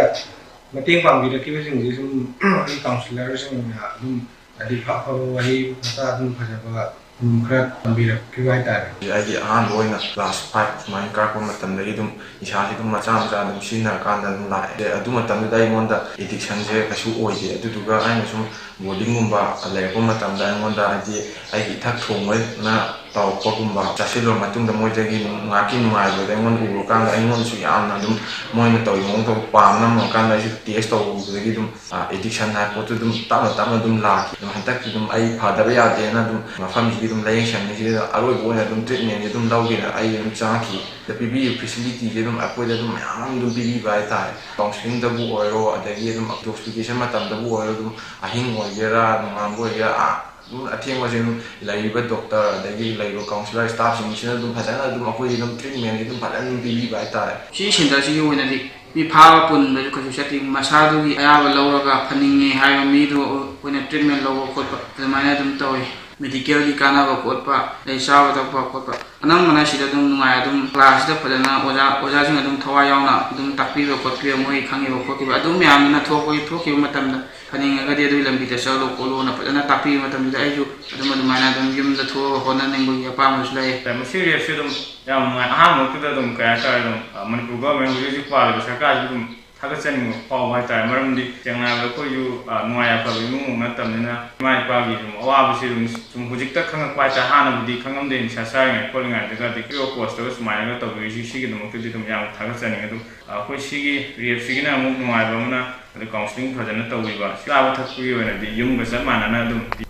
ꯃꯇꯦꯡ ꯄꯥꯡꯕꯤꯔꯛꯈꯤꯕꯁꯤꯡꯁꯤ ꯁꯨꯝ ꯑꯩ ꯀꯥꯎꯟꯁꯤꯂꯔꯁꯤꯡꯅ ꯑꯗꯨꯝ ꯍꯥꯏꯗꯤ ꯐ-, ꯑꯐꯕ ꯋꯥꯍꯩ ꯋꯥꯇꯥ ꯑꯗꯨꯝ ꯐꯖꯕ ꯑꯗꯨꯝ ꯈꯔ ꯇꯝꯕꯤꯔꯛꯈꯤꯕ ꯍꯥꯏꯇꯥꯔꯦ꯫ ꯑꯩꯗꯤ ꯑꯍꯥꯟꯕ ꯑꯣꯏꯅ ꯀ꯭ꯂꯥꯁ ꯐꯥꯏꯚ ꯁꯨꯃꯥꯏꯅ ꯀꯥꯔꯛꯄ ꯃꯇꯝꯗꯒꯤ ꯑꯗꯨꯝ ꯅꯤꯁꯥꯁꯦ ꯑꯗꯨꯝ ꯃꯆꯥ ꯃꯆꯥ ꯑꯗꯨꯝ ꯁꯤꯖꯤꯟꯅꯔꯀꯥꯟꯗ ꯑꯗꯨꯝ ꯂꯥꯛꯑꯦ꯫ ꯑꯗꯨ ꯃꯇꯝꯗꯨꯗ ꯑꯩꯉꯣꯟꯗ ꯑꯦꯗꯤꯛꯁꯟꯁꯦ ꯀꯩꯁꯨ ꯑꯣꯏꯗꯦ꯫ ꯑꯗꯨꯗꯨꯒ ꯑꯩꯅ ꯁꯨꯝ ꯕꯣꯔꯗꯤꯡꯒꯨꯝꯕ ꯂꯩꯔꯛꯄ ꯃꯇꯝꯗ ꯑꯩꯉꯣꯟꯗ ꯍꯥꯏꯗꯤ ꯑꯩꯒꯤ ꯏꯊꯛ ꯊꯣꯡꯕꯅ ꯇꯧꯔꯛꯄꯒꯨꯝꯕ ꯆꯥꯁꯤꯜꯂꯨꯔ ꯃꯇꯨꯡꯗ ꯃꯣꯏꯗꯒꯤ ꯉꯥꯏꯍꯥꯛꯀꯤ ꯅꯨꯡꯉꯥꯏꯕꯗ ꯑꯩꯉꯣꯟꯗ ꯎꯔꯀꯥꯟꯗ ꯑꯩꯉꯣꯟꯗꯁꯨ ꯌꯥꯝꯅ ꯑꯗꯨꯝ ꯃꯣꯏꯅ ꯇꯧꯔꯤ ꯃꯑꯣꯡ ꯇꯧꯕ ꯄꯥꯝꯅ ꯃꯨꯛꯀꯥꯟꯗ ꯑꯩꯁꯨ ꯇꯦꯁ ꯇꯧꯕꯗꯒꯤ ꯑꯗꯨꯝ ꯑꯦꯗꯤꯛꯁꯟ ꯍꯥꯏ ꯄꯣꯠꯇꯨ ꯑꯗꯨꯝ ꯇꯞꯅ ꯇꯞꯅ ꯑꯗꯨꯝ ꯂꯥꯛꯈꯤ꯫ ꯑꯗꯨꯝ ꯍꯟꯗꯛꯇꯤ ꯑꯗꯨꯝ ꯑꯩ ꯐꯗꯕ ꯌꯥꯗꯦꯅ ꯑꯗꯨꯝ ꯃꯐꯝꯁꯤꯒꯤ ꯑꯗꯨꯝ ꯂꯥꯏꯌꯦꯡ ꯁꯪꯁꯤꯗ ꯑꯔꯣꯏꯕ ꯑꯣꯏꯅ ꯑꯗꯨꯝ ꯇ꯭ꯔꯤꯠꯃꯦꯟꯁꯦ ꯑꯗꯨꯝ ꯂꯧꯒꯦꯅ ꯑꯩ ꯑꯗꯨꯝ ꯆꯪꯉꯛꯈꯤ꯫ ꯑꯗ ꯄꯤꯕꯤꯔꯤꯕ ꯐꯦꯁꯤꯂꯤꯇꯤꯁꯦ ꯑꯗꯨꯝ ꯑꯩꯈꯣꯏꯗ ꯑꯗꯨꯝ ꯃꯌꯥꯝ ꯑꯃ ꯑꯗꯨꯝ ꯄꯤꯕꯤꯕ ꯍꯥꯏꯇꯥꯔꯦ꯫ ꯀꯥꯎꯟꯁꯤꯂꯤꯡꯗꯕꯨ ꯑꯣꯏꯔꯣ, ꯑꯗꯒꯤ ꯑꯗꯨꯝ ꯏꯟꯇꯣꯛꯁꯤꯐꯤꯀꯦꯁꯟ ꯃꯇꯝꯗꯕꯨ ꯑꯣꯏꯔꯣ, ꯑꯗꯨꯝ ꯑꯍꯤꯡ ꯑꯣꯏꯒꯦꯔꯥ, ꯅꯣꯡꯉꯥꯟꯕ ꯑꯣꯏꯒꯦꯔꯥ, ꯑꯥ, ꯑꯗꯨꯝ ꯑꯊꯦꯡꯕꯁꯦ ꯑꯗꯨꯝ ꯂꯩꯔꯤꯕ ꯗꯣꯛꯇꯔ ꯑꯗꯒꯤ ꯂꯩꯔꯤꯕ ꯀꯥꯎꯟꯁꯤꯂꯔ ꯁ꯭ꯇꯥꯐꯁꯤꯡꯁꯤꯅ ꯑꯗꯨꯝ ꯐꯖꯅ ꯑꯗꯨꯝ ꯑꯩꯈꯣꯏꯁꯦ ꯑꯗꯨꯝ ꯇ꯭ꯔꯤꯠꯃꯦꯟꯁꯦ ꯑꯗꯨꯝ ꯐꯖꯅ ꯑꯗꯨꯝ ꯄꯤꯕꯤꯕ ꯍꯥꯏꯇꯥꯔꯦ꯫ ꯁꯤ ꯁꯦꯟꯇꯔꯁꯤꯒꯤ ꯑꯣꯏꯅꯗꯤ ꯃꯤ ꯐꯥꯕ ꯄꯨꯟꯕꯁꯨ ꯀꯩꯁꯨ ꯆꯠꯇꯦ꯫ ꯃꯁꯥꯗꯨꯒꯤ ꯑꯌꯥꯕ ꯂꯧꯔꯒ ꯐꯅꯤꯡꯉꯦ ꯍꯥꯏꯕ ꯃꯤꯗꯨ ꯑꯣꯏꯅ ꯇ꯭ꯔꯤꯠꯃꯦꯟ ꯂꯧꯕ ꯈꯣꯠꯄ ꯑꯗꯨꯃꯥꯏꯅ ꯑꯗꯨꯝ ꯇꯧꯏ꯫ ꯃꯦꯗꯤꯀꯦꯜꯒꯤ ꯀꯥꯟꯅꯕ ꯈꯣꯠꯄ, ꯑꯗꯩ ꯆꯥꯕ ꯊꯛꯄ ꯈꯣꯠꯄ, ꯑꯅꯝꯕꯅ ꯁꯤꯗ ꯑꯗꯨꯝ ꯅꯨꯡꯉꯥꯏ꯫ ꯑꯗꯨꯝ ꯀ꯭ꯂꯥꯁꯁꯤꯗ ꯐꯖꯅ ꯑꯣꯖꯥ, ꯑꯣꯖꯥꯁꯤꯡ ꯑꯗꯨꯝ ꯊꯋꯥꯏ ꯌꯥꯎꯅ ꯑꯗꯨꯝ ꯇꯥꯛꯄꯤꯕ ꯈꯣꯠꯄꯤꯕ, ꯃꯣꯏ ꯈꯪꯉꯤꯕ ꯈꯣꯠꯈꯤꯕ ꯑꯗꯨꯝ ꯃꯌꯥꯝꯗꯨꯅ ꯊꯣꯛꯄꯒꯤ, ꯊꯣꯛꯈꯤꯕ ꯃꯇꯝꯗ ꯐꯅꯤꯡꯉꯒꯗꯤ ꯑꯗꯨꯒꯤ ꯂꯝꯕꯤꯗ ꯆꯠꯂꯣ ꯈꯣꯠꯂꯣꯅ ꯐꯖꯅ ꯇꯥꯛꯄꯤꯕ ꯃꯇꯝꯗꯨꯗ ꯑꯩꯁꯨ ꯑꯗꯨꯝ ꯑꯗꯨꯃꯥꯏꯅ ꯑꯗꯨꯝ ꯌꯨꯝꯗ ꯊꯣꯛꯑꯒ ꯍꯣꯠꯅꯅꯤꯡꯕꯒꯤ ꯑꯄꯥꯝꯕꯁꯨ ꯂꯩ꯫ ꯃꯁꯤ ꯔꯦꯞꯁꯦ ꯑꯗꯨꯝ ꯌꯥꯝ ꯅꯨꯡꯉꯥꯏ꯫ ꯑꯍꯥꯟꯕꯃꯛꯇꯗ ꯑꯗꯨꯝ ꯀꯩ ꯍꯥꯏꯇꯥꯔꯦ, ꯑꯗꯨꯝ, ꯑ, ꯃꯅꯤꯄꯨꯔ ꯒꯣꯔꯃꯦꯟ ꯍꯧꯖꯤꯛ ꯍꯧꯖꯤꯛ ꯄꯥꯜꯂꯤꯕ ꯁꯔꯀꯥꯔꯁꯤ ꯑꯗꯨꯝ ꯊꯥꯒꯠꯆꯅꯤꯡꯕ ꯐꯥꯎꯕ ꯍꯥꯏꯇꯥꯔꯦ꯫ ꯃꯔꯝꯗꯤ ꯁꯦꯡꯅ ꯍꯥꯏꯔꯕꯗ ꯑꯩꯈꯣꯏꯁꯨ, ꯑ, ꯅꯨꯡꯉꯥꯏ ꯌꯥꯏꯐꯕ ꯏꯃꯨꯡ ꯅꯠꯇꯕꯅꯤꯅ ꯏꯃꯥ ꯏꯄꯥꯒꯤ ꯁꯨꯝ ꯑꯋꯥꯕꯁꯤ ꯑꯗꯨꯝ ꯁꯨꯝ ꯍꯧꯖꯤꯛꯇ ꯈꯪꯉꯛꯄ ꯍꯥꯏꯇꯥꯔꯦ꯫ ꯍꯥꯟꯅꯕꯨꯗꯤ ꯈꯪꯉꯝꯗꯦ, ꯅꯤꯁꯥ ꯆꯥꯔꯤꯉꯩ ꯈꯣꯠꯂꯤꯉꯩꯗꯒ, ꯑꯗꯩ ꯄꯤꯔꯤꯕ ꯄꯣꯁꯇꯒ ꯁꯨꯃꯥꯏꯅꯒ ꯇꯧꯕꯤꯔꯤꯁꯤ, ꯁꯤꯒꯤꯗꯃꯛꯇꯗꯤ ꯑꯗꯨꯝ ꯌꯥꯝ ꯊꯥꯒꯠꯆꯅꯤꯡꯉꯤ꯫ ꯑꯗꯨꯝ, ꯑ, ꯑꯩꯈꯣꯏ ꯁꯤꯒꯤ ꯔꯦꯞꯁꯤꯒꯤꯅ ꯑꯃꯨꯛ ꯅꯨꯡꯉꯥꯏꯕ ꯑꯃꯅ ꯑꯗꯨ ꯀꯥꯎꯟꯁꯤꯂꯤꯡ ꯐꯖꯅ ꯇꯧꯕꯤꯕ, ꯆꯥꯕ ꯊꯛꯄꯒꯤ ꯑꯣꯏꯅꯗꯤ ꯌꯨꯝꯒ ꯆꯞ ꯃꯥꯟꯅꯅ ꯑꯗꯨꯝ ꯄꯤ-,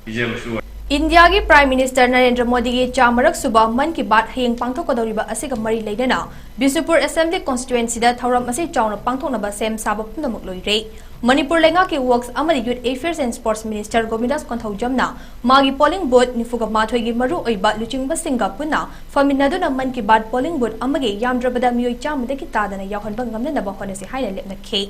ꯄꯤꯖꯕꯁꯨ ꯑꯣꯏ꯫ ꯏꯟꯗꯤꯌꯥꯒꯤ ꯄ꯭ꯔꯥꯏꯝ ꯃꯤꯅꯤꯁꯇꯔ ꯅꯔꯦꯟꯗ꯭ꯔ ꯃꯣꯗꯤꯒꯤ ꯆꯥꯃꯔꯛ ꯁꯨꯕ ꯃꯟ ꯀꯤ ꯕꯥꯠ ꯍꯌꯦꯡ ꯄꯥꯡꯊꯣꯛꯀꯗꯧꯔꯤꯕ ꯑꯁꯤꯒ ꯃꯔꯤ ꯂꯩꯅꯅ ꯕꯤꯁꯅꯨꯄꯨꯔ ꯑꯦꯁꯦꯝꯕ꯭ꯂꯤ ꯀꯣꯟꯁꯇꯤꯇ꯭ꯋꯦꯟꯁꯤꯗ ꯊꯧꯔꯝ ꯑꯁꯤ ꯆꯥꯎꯅ ꯄꯥꯡꯊꯣꯛꯅꯕ ꯁꯦꯝ ꯁꯥꯕ ꯄꯨꯝꯅꯃꯛ ꯂꯣꯏꯔꯦ꯫ ꯃꯅꯤꯄꯨꯔ ꯂꯩꯉꯥꯛꯀꯤ ꯋꯔꯛꯁ ꯑꯃꯗꯤ ꯌꯨꯠ ꯑꯦꯐꯤꯌꯔꯁ ꯑꯦꯟ ꯁ꯭ꯄꯣꯔꯠꯁ ꯃꯤꯅꯤꯁꯇꯔ ꯒꯣꯕꯤꯟꯗꯥꯁ ꯀꯣꯟꯊꯧꯖꯝꯅ ꯃꯥꯒꯤ ꯄꯣꯂꯤꯡ ꯕꯨꯊ ꯅꯤꯐꯨꯒ ꯃꯥꯊꯣꯏꯒꯤ ꯃꯔꯨ ꯑꯣꯏꯕ ꯂꯨꯆꯤꯡꯕꯁꯤꯡꯒ ꯄꯨꯟꯅ ꯐꯝꯃꯤꯟꯅꯗꯨꯅ ꯃꯟ ꯀꯤ ꯕꯥꯠ ꯄꯣꯂꯤꯡ ꯕꯨꯊ ꯑꯃꯒꯤ ꯌꯥꯝꯗ꯭ꯔꯕꯗ ꯃꯤꯑꯣꯏ ꯆꯥꯝꯃꯗꯒꯤ ꯇꯥꯗꯅ ꯌꯥꯎꯍꯟꯕ ꯉꯝꯅꯅꯕ ꯍꯣꯠꯅꯁꯤ ꯍꯥꯏꯅ ꯂꯦꯞꯅꯈꯤ꯫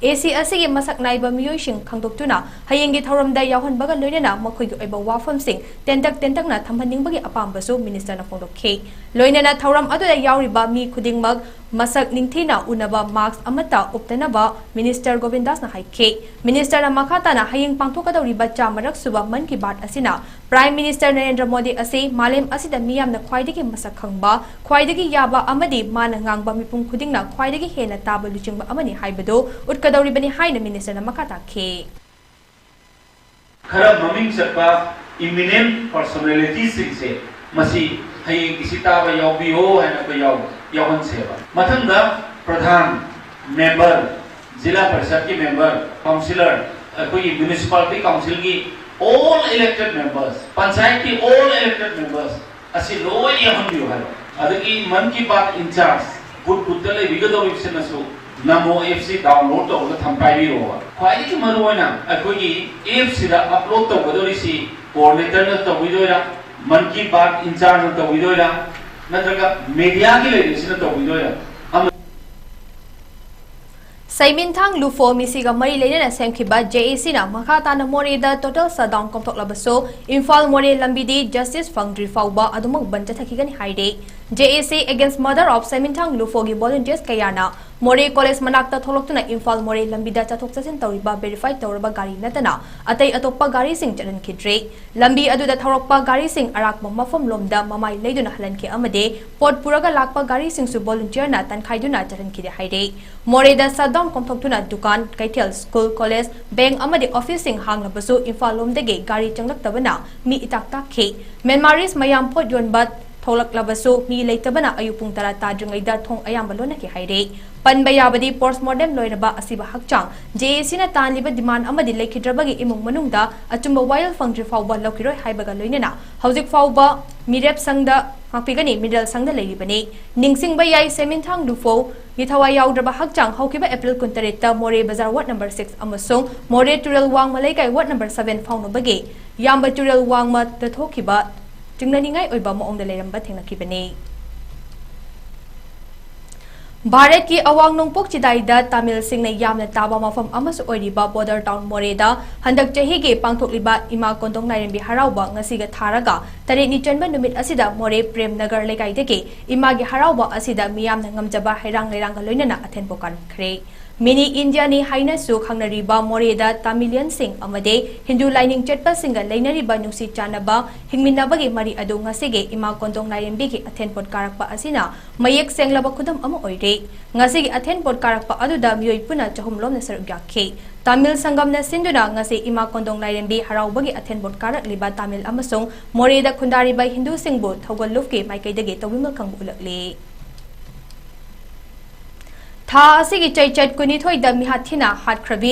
ꯑꯦ ꯁꯤ ꯑꯁꯤꯒꯤ ꯃꯁꯛ ꯅꯥꯏꯕ ꯃꯤꯑꯣꯏꯁꯤꯡ ꯈꯪꯗꯣꯛꯇꯨꯅ ꯍꯌꯦꯡꯒꯤ ꯊꯧꯔꯝꯗ ꯌꯥꯎꯍꯟꯕꯒ ꯂꯣꯏꯅꯅ ꯃꯈꯣꯏꯒꯤ ꯑꯣꯏꯕ ꯋꯥꯐꯝꯁꯤꯡ ꯇꯦꯟꯇꯛ ꯇꯦꯟꯇꯛꯅ ꯊꯝꯍꯟꯅꯤꯡꯕꯒꯤ ꯑꯄꯥꯝꯕꯁꯨ ꯃꯤꯅꯤꯁꯇꯔꯅ ꯐꯣꯡꯗꯣꯛꯈꯤ꯫ ꯂꯣꯏꯅꯅ ꯊꯧꯔꯝ ꯑꯗꯨꯗ ꯌꯥꯎꯔꯤꯕ ꯃꯤ ꯈꯨꯗꯤꯡꯃꯛ ꯃꯁꯛ ꯅꯤꯡꯊꯤꯅ ꯎꯅꯕ ꯃꯥꯁꯛ ꯑꯃꯠꯇ ꯎꯞꯇꯅꯕ ꯃꯤꯅꯤꯁꯇꯔ ꯒꯣꯕꯤꯟꯗꯥꯁꯅ ꯍꯥꯏꯈꯤ꯫ ꯃꯤꯅꯤꯁꯇꯔꯅ ꯃꯈꯥ ꯇꯥꯅ ꯍꯌꯦꯡ ꯄꯥꯡꯊꯣꯛꯀꯗꯧꯔꯤꯕ ꯆꯥꯃꯔꯛ ꯁꯨꯕ ꯃꯟ ꯀꯤ ꯕꯥꯠ ꯑꯁꯤꯅ ꯄ꯭ꯔꯥꯏꯝ ꯃꯤꯅꯤꯁꯇꯔ ꯅꯔꯦꯟꯗ꯭ꯔ ꯃꯣꯗꯤ ꯑꯁꯤ ꯃꯥꯂꯦꯝ ꯑꯁꯤꯗ ꯃꯤꯌꯥꯝꯅ ꯈ꯭ꯋꯥꯏꯗꯒꯤ ꯃꯁꯛ ꯈꯪꯕ, ꯈ꯭ꯋꯥꯏꯗꯒꯤ ꯌꯥꯕ ꯑꯃꯗꯤ ꯃꯥꯅ ꯉꯥꯡꯕ ꯃꯤꯄꯨꯝ ꯈꯨꯗꯤꯡꯅ ꯈ꯭ꯋꯥꯏꯗꯒꯤ ꯍꯦꯟꯅ ꯇꯥꯕ ꯂꯨꯆꯤꯡꯕ ꯑꯃꯅꯤ ꯍꯥꯏꯕꯗꯨ ꯎꯠꯀꯗꯧꯔꯤꯕꯅꯤ ꯍꯥꯏꯅ ꯃꯤꯅꯤꯁꯇꯔꯅ ꯃꯈꯥ ꯇꯥꯈꯤ꯫ ꯈꯔ ꯃꯃꯤꯡ ꯆꯠꯄ eminent personalityꯁꯤꯡꯁꯦ ꯃꯁꯤ ꯍꯌꯦꯡ ꯏꯁꯤ ꯇꯥꯕ ꯌꯥꯎꯕꯤꯌꯣ ꯍꯥꯏꯅ ꯑꯩꯈꯣꯏ ꯌꯥꯎ-, ꯌꯥꯎꯍꯟꯁꯦꯕ꯫ ꯃꯊꯪꯗ ꯄ꯭ꯔꯙꯥꯟ, ꯃꯦꯝꯕꯔ, ꯖꯤꯂꯥ ꯄꯔꯤꯁꯠꯀꯤ ꯃꯦꯝꯕꯔ, ꯀꯥꯎꯟꯁꯤꯂꯔ, ꯑꯩꯈꯣꯏꯒꯤ ꯃ꯭ꯌꯨꯅꯤꯁꯤꯄꯥꯂꯤꯇꯤ ꯀꯥꯎꯟꯁꯤꯜꯒꯤ all elected members, ꯄꯟꯆꯥꯌꯠꯀꯤ all elected members ꯑꯁꯤ ꯂꯣꯏ ꯌꯥꯎꯍꯟꯕꯤꯌꯨ ꯍꯥꯏꯕ꯫ ꯑꯗꯒꯤ ꯃꯟ ꯀꯤ ꯕꯥꯠ incharge ꯕꯨꯠ ꯕꯨꯠꯇ ꯂꯩꯕꯤꯒꯗꯧꯔꯤꯕꯁꯤꯅꯁꯨ ꯅꯃꯣ ꯑꯦꯞꯁꯤ download ꯇꯧꯔꯒ ꯊꯝ ꯄꯥꯏꯕꯤꯔꯣꯕ꯫ ꯈ꯭ꯋꯥꯏꯗꯒꯤ ꯃꯔꯨ ꯑꯣꯏꯅ ꯑꯩꯈꯣꯏꯒꯤ ꯑꯦꯞꯁꯤꯗ upload ꯇꯧꯒꯗꯧꯔꯤꯁꯤ coordinatorꯅ ꯇꯧꯕꯤꯗꯣꯏꯔꯥ, ꯃꯟ ꯀꯤ ꯕꯥꯠ inchargeꯅ ꯇꯧꯕꯤꯗꯣꯏꯔꯥ, ꯅꯠꯇ꯭ꯔꯒ ꯃꯦꯗꯤꯌꯥꯒꯤ ꯂꯩꯔꯤꯁꯤꯅ ꯇꯧꯕꯤꯗꯣꯏꯔꯥ? ꯑꯃ- ꯁꯩꯃꯤꯟꯊꯥꯡ ꯂꯨꯐꯣ ꯃꯤꯁꯤꯒ ꯃꯔꯤ ꯂꯩꯅꯅ ꯁꯦꯝꯈꯤꯕ ꯖꯦ ꯑꯦ ꯁꯤꯅ ꯃꯈꯥ ꯇꯥꯅ ꯃꯣꯔꯦꯗ total shutdown ꯀꯥꯎꯊꯣꯛꯂꯕꯁꯨ ꯏꯝꯐꯥꯜ ꯃꯣꯔꯦ ꯂꯝꯕꯤꯗꯤ justice ꯐꯪꯗ꯭ꯔꯤ ꯐꯥꯎꯕ ꯑꯗꯨꯃꯛ ꯕꯟ ꯆꯠꯊꯈꯤꯒꯅꯤ ꯍꯥꯏꯔꯤ꯫ J A C against murder of ꯁꯩꯃꯤꯟꯊꯥꯡ ꯂꯨꯐꯣꯒꯤ volunteers ꯀꯌꯥꯅ ꯃꯣꯔꯦ ꯀꯣꯂꯦꯖ ꯃꯅꯥꯛꯇ ꯊꯣꯛꯂꯛꯇꯨꯅ ꯏꯝꯐꯥꯜ ꯃꯣꯔꯦ ꯂꯝꯕꯤꯗ ꯆꯠꯊꯣꯛ ꯆꯠꯁꯤꯟ ꯇꯧꯔꯤꯕ verify ꯇꯧꯔꯕ ꯒꯥꯔꯤ ꯅꯠꯇꯅ ꯑꯇꯩ ꯑꯇꯣꯞꯄ ꯒꯥꯔꯤꯁꯤꯡ ꯆꯠꯍꯟꯈꯤꯗ꯭ꯔꯦ꯫ ꯂꯝꯕꯤ ꯑꯗꯨꯗ ꯊꯧꯔꯛꯄ ꯒꯥꯔꯤꯁꯤꯡ ꯑꯔꯥꯛꯄ ꯃꯐꯝ ꯂꯣꯝꯗ ꯃꯃꯥꯏ ꯂꯩꯗꯨꯅ ꯍꯜꯍꯟꯈꯤ ꯑꯃꯗꯤ ꯄꯣꯠ ꯄꯨꯔꯒ ꯂꯥꯛꯄ ꯒꯥꯔꯤꯁꯤꯡꯁꯨ volunteerꯅ ꯇꯟꯈꯥꯏꯗꯨꯅ ꯆꯠꯍꯟꯈꯤꯗꯦ ꯍꯥꯏꯔꯦ꯫ ꯃꯣꯔꯦꯗ shutdown ꯀꯥꯎꯊꯣꯛꯇꯨꯅ ꯗꯨꯀꯥꯟ, ꯀꯩꯊꯦꯜ, ꯁ꯭ꯀꯨꯜ, ꯀꯣꯂꯦꯖ, ꯕꯦꯡꯛ ꯑꯃꯗꯤ ꯑꯣꯐꯤꯁꯁꯤꯡ ꯍꯥꯡꯂꯕꯁꯨ ꯏꯝꯐꯥꯜ ꯂꯣꯝꯗꯒꯤ ꯒꯥꯔꯤ ꯆꯪꯂꯛꯇꯕꯅ ꯃꯤ ꯏꯇꯥꯛ ꯇꯥꯛꯈꯤ꯫ ꯃ꯭ꯌꯥꯟꯃꯥꯔꯤꯁ ꯃꯌꯥꯝ ꯄꯣꯠ ꯌꯣꯟꯕ ꯊꯣꯛꯂꯛꯂꯕꯁꯨ ꯃꯤ ꯂꯩꯇꯕꯅ ꯑꯌꯨꯛ ꯄꯨꯡ ꯇꯔꯥ ꯇꯥꯗ꯭ꯔꯤꯉꯩꯗ ꯊꯣꯡ ꯑꯌꯥꯝꯕ ꯂꯣꯟꯅꯈꯤ ꯍꯥꯏꯔꯤ꯫ ꯄꯟꯕ ꯌꯥꯕꯗꯤ, ꯄꯣꯁꯃꯣꯔꯇꯦꯝ ꯂꯣꯏꯔꯕ ꯑꯁꯤꯕ ꯍꯛꯆꯥꯡ JACꯅ ꯇꯥꯟꯂꯤꯕ ꯗꯤꯃꯥꯟ ꯑꯃꯗꯤ ꯂꯩꯈꯤꯗ꯭ꯔꯕꯒꯤ ꯏꯃꯨꯡ ꯃꯅꯨꯡꯗ ꯑꯆꯨꯝꯕ ꯋꯥꯌꯦꯜ ꯐꯪꯗ꯭ꯔꯤ ꯐꯥꯎꯕ ꯂꯧꯈꯤꯔꯣꯏ ꯍꯥꯏꯕꯒ ꯂꯣꯏꯅꯅ ꯍꯧꯖꯤꯛ ꯐꯥꯎꯕ ꯃꯤꯔꯦꯞ ꯁꯪꯗ, ꯉꯥꯛꯄꯤꯒꯅꯤ, ꯃꯤꯔꯦꯜ ꯁꯪꯗ ꯂꯩꯔꯤꯕꯅꯤ꯫ ꯅꯤꯡꯁꯤꯡꯕ ꯌꯥꯏ, ꯁꯦꯃꯤꯟꯊꯥꯡ ꯂꯨꯐꯧ ꯒꯤ ꯊꯋꯥꯏ ꯌꯥꯎꯗ꯭ꯔꯕ ꯍꯛꯆꯥꯡ ꯍꯧꯈꯤꯕ ꯑꯦꯄ꯭ꯔꯤꯜ ꯀꯨꯟꯇꯔꯦꯠꯇ ꯃꯣꯔꯦ ꯕꯖꯥꯔ ꯋꯥꯔꯗ ꯅꯝꯕꯔ ꯁꯤꯛꯁ ꯑꯃꯁꯨꯡ ꯃꯣꯔꯦ ꯇꯨꯔꯦꯜ ꯋꯥꯡꯃ ꯂꯩꯀꯥꯏ ꯋꯥꯔꯗ ꯅꯝꯕꯔ ꯁꯚꯦꯟ ꯐꯥꯎꯅꯕꯒꯤ ꯌꯥꯝꯕ ꯇꯨꯔꯦꯜ ꯋꯥꯡꯃꯗ ꯊꯣꯛꯈꯤꯕ ꯆꯤꯡꯅꯅꯤꯡꯉꯥꯏ ꯑꯣꯏꯕ ꯃꯑꯣꯡꯗ ꯂꯩꯔꯝꯕ ꯊꯦꯡꯅꯈꯤꯕꯅꯤ꯫ ꯚꯥꯔꯠꯀꯤ ꯑꯋꯥꯡ ꯅꯣꯡꯄꯣꯛ ꯆꯤꯗꯥꯏꯗ ꯇꯥꯃꯤꯜꯁꯤꯡꯅ ꯌꯥꯝꯅ ꯇꯥꯕ ꯃꯐꯝ ꯑꯃꯁꯨ ꯑꯣꯏꯔꯤꯕ ꯕꯣꯔꯗꯔ ꯇꯥꯎꯟ ꯃꯣꯔꯦꯗ ꯍꯟꯗꯛ ꯆꯍꯤꯒꯤ ꯄꯥꯡꯊꯣꯛꯂꯤꯕ ꯏꯃꯥ ꯀꯣꯟꯗꯣꯡ ꯂꯥꯏꯔꯦꯝꯕꯤ ꯍꯔꯥꯎꯕ ꯉꯁꯤꯒ ꯊꯥꯔꯒ ꯇꯔꯦꯠꯅꯤ ꯆꯟꯕ ꯅꯨꯃꯤꯠ ꯑꯁꯤꯗ ꯃꯣꯔꯦ ꯄ꯭ꯔꯦꯝ ꯅꯒꯔ ꯂꯩꯀꯥꯏꯗꯒꯤ ꯏꯃꯥꯒꯤ ꯍꯔꯥꯎꯕ ꯑꯁꯤꯗ ꯃꯤꯌꯥꯝꯅ ꯉꯝꯖꯕ ꯍꯩꯔꯥꯡ ꯂꯩꯔꯥꯡꯒ ꯂꯣꯏꯅꯅ ꯑꯊꯦꯟ ꯄꯣꯠ ꯀꯥꯔꯛꯈ꯭ꯔꯦ꯫ ꯃꯤꯅꯤ ꯏꯟꯗꯤꯌꯥꯅꯤ ꯍꯥꯏꯅꯁꯨ ꯈꯪꯅꯔꯤꯕ ꯃꯣꯔꯦꯗ ꯇꯥꯃꯤꯂꯤꯌꯟꯁꯤꯡ ꯑꯃꯗꯤ ꯍꯤꯟꯗꯨ ꯂꯥꯏꯅꯤꯡ ꯆꯠꯄꯁꯤꯡꯒ ꯂꯩꯅꯔꯤꯕ ꯅꯨꯡꯁꯤ ꯆꯥꯟꯅꯕ ꯍꯤꯡꯃꯤꯟꯅꯕꯒꯤ ꯃꯔꯤ ꯑꯗꯨ ꯉꯁꯤꯒꯤ ꯏꯃꯥ ꯀꯣꯟꯗꯣꯡ ꯂꯥꯏꯔꯦꯝꯕꯤꯒꯤ ꯑꯊꯦꯟ ꯄꯣꯠ ꯀꯥꯔꯛꯄ ꯑꯁꯤꯅ ꯃꯌꯦꯛ ꯁꯦꯡꯂꯕ ꯈꯨꯗꯝ ꯑꯃ ꯑꯣꯏꯔꯦ꯫ ꯉꯁꯤꯒꯤ ꯑꯊꯦꯟ ꯄꯣꯠ ꯀꯥꯔꯛꯄ ꯑꯗꯨꯗ ꯃꯤꯑꯣꯏ ꯄꯨꯟꯅ ꯆꯍꯨꯝ ꯂꯣꯝꯅ ꯁꯔꯨꯛ ꯌꯥꯈꯤ꯫ ꯇꯥꯃꯤꯜ ꯁꯪꯒꯝꯅ ꯁꯤꯟꯗꯨꯅ ꯉꯁꯤ ꯏꯃꯥ ꯀꯣꯟꯗꯣꯡ ꯂꯥꯏꯔꯦꯝꯕꯤ ꯍꯔꯥꯎꯕꯒꯤ ꯑꯊꯦꯟ ꯄꯣꯠ ꯀꯥꯔꯛꯂꯤꯕ ꯇꯥꯃꯤꯜ ꯑꯃꯁꯨꯡ ꯃꯣꯔꯦꯗ ꯈꯨꯟꯗꯥꯔꯤꯕ ꯍꯤꯟꯗꯨꯁꯤꯡꯕꯨ ꯊꯧꯒꯜ ꯂꯨꯞꯀꯤ ꯃꯥꯏꯀꯩꯗꯒꯤ ꯇꯧꯕꯤꯃꯜ ꯈꯪꯕ ꯎꯠꯂꯛꯂꯤ꯫ ꯊꯥ ꯑꯁꯤꯒꯤ ꯆꯩꯆꯠ ꯀꯨꯟꯅꯤꯊꯣꯏꯗ ꯃꯤꯍꯥꯠ ꯊꯤꯅ ꯍꯥꯠꯈ꯭ꯔꯕꯤ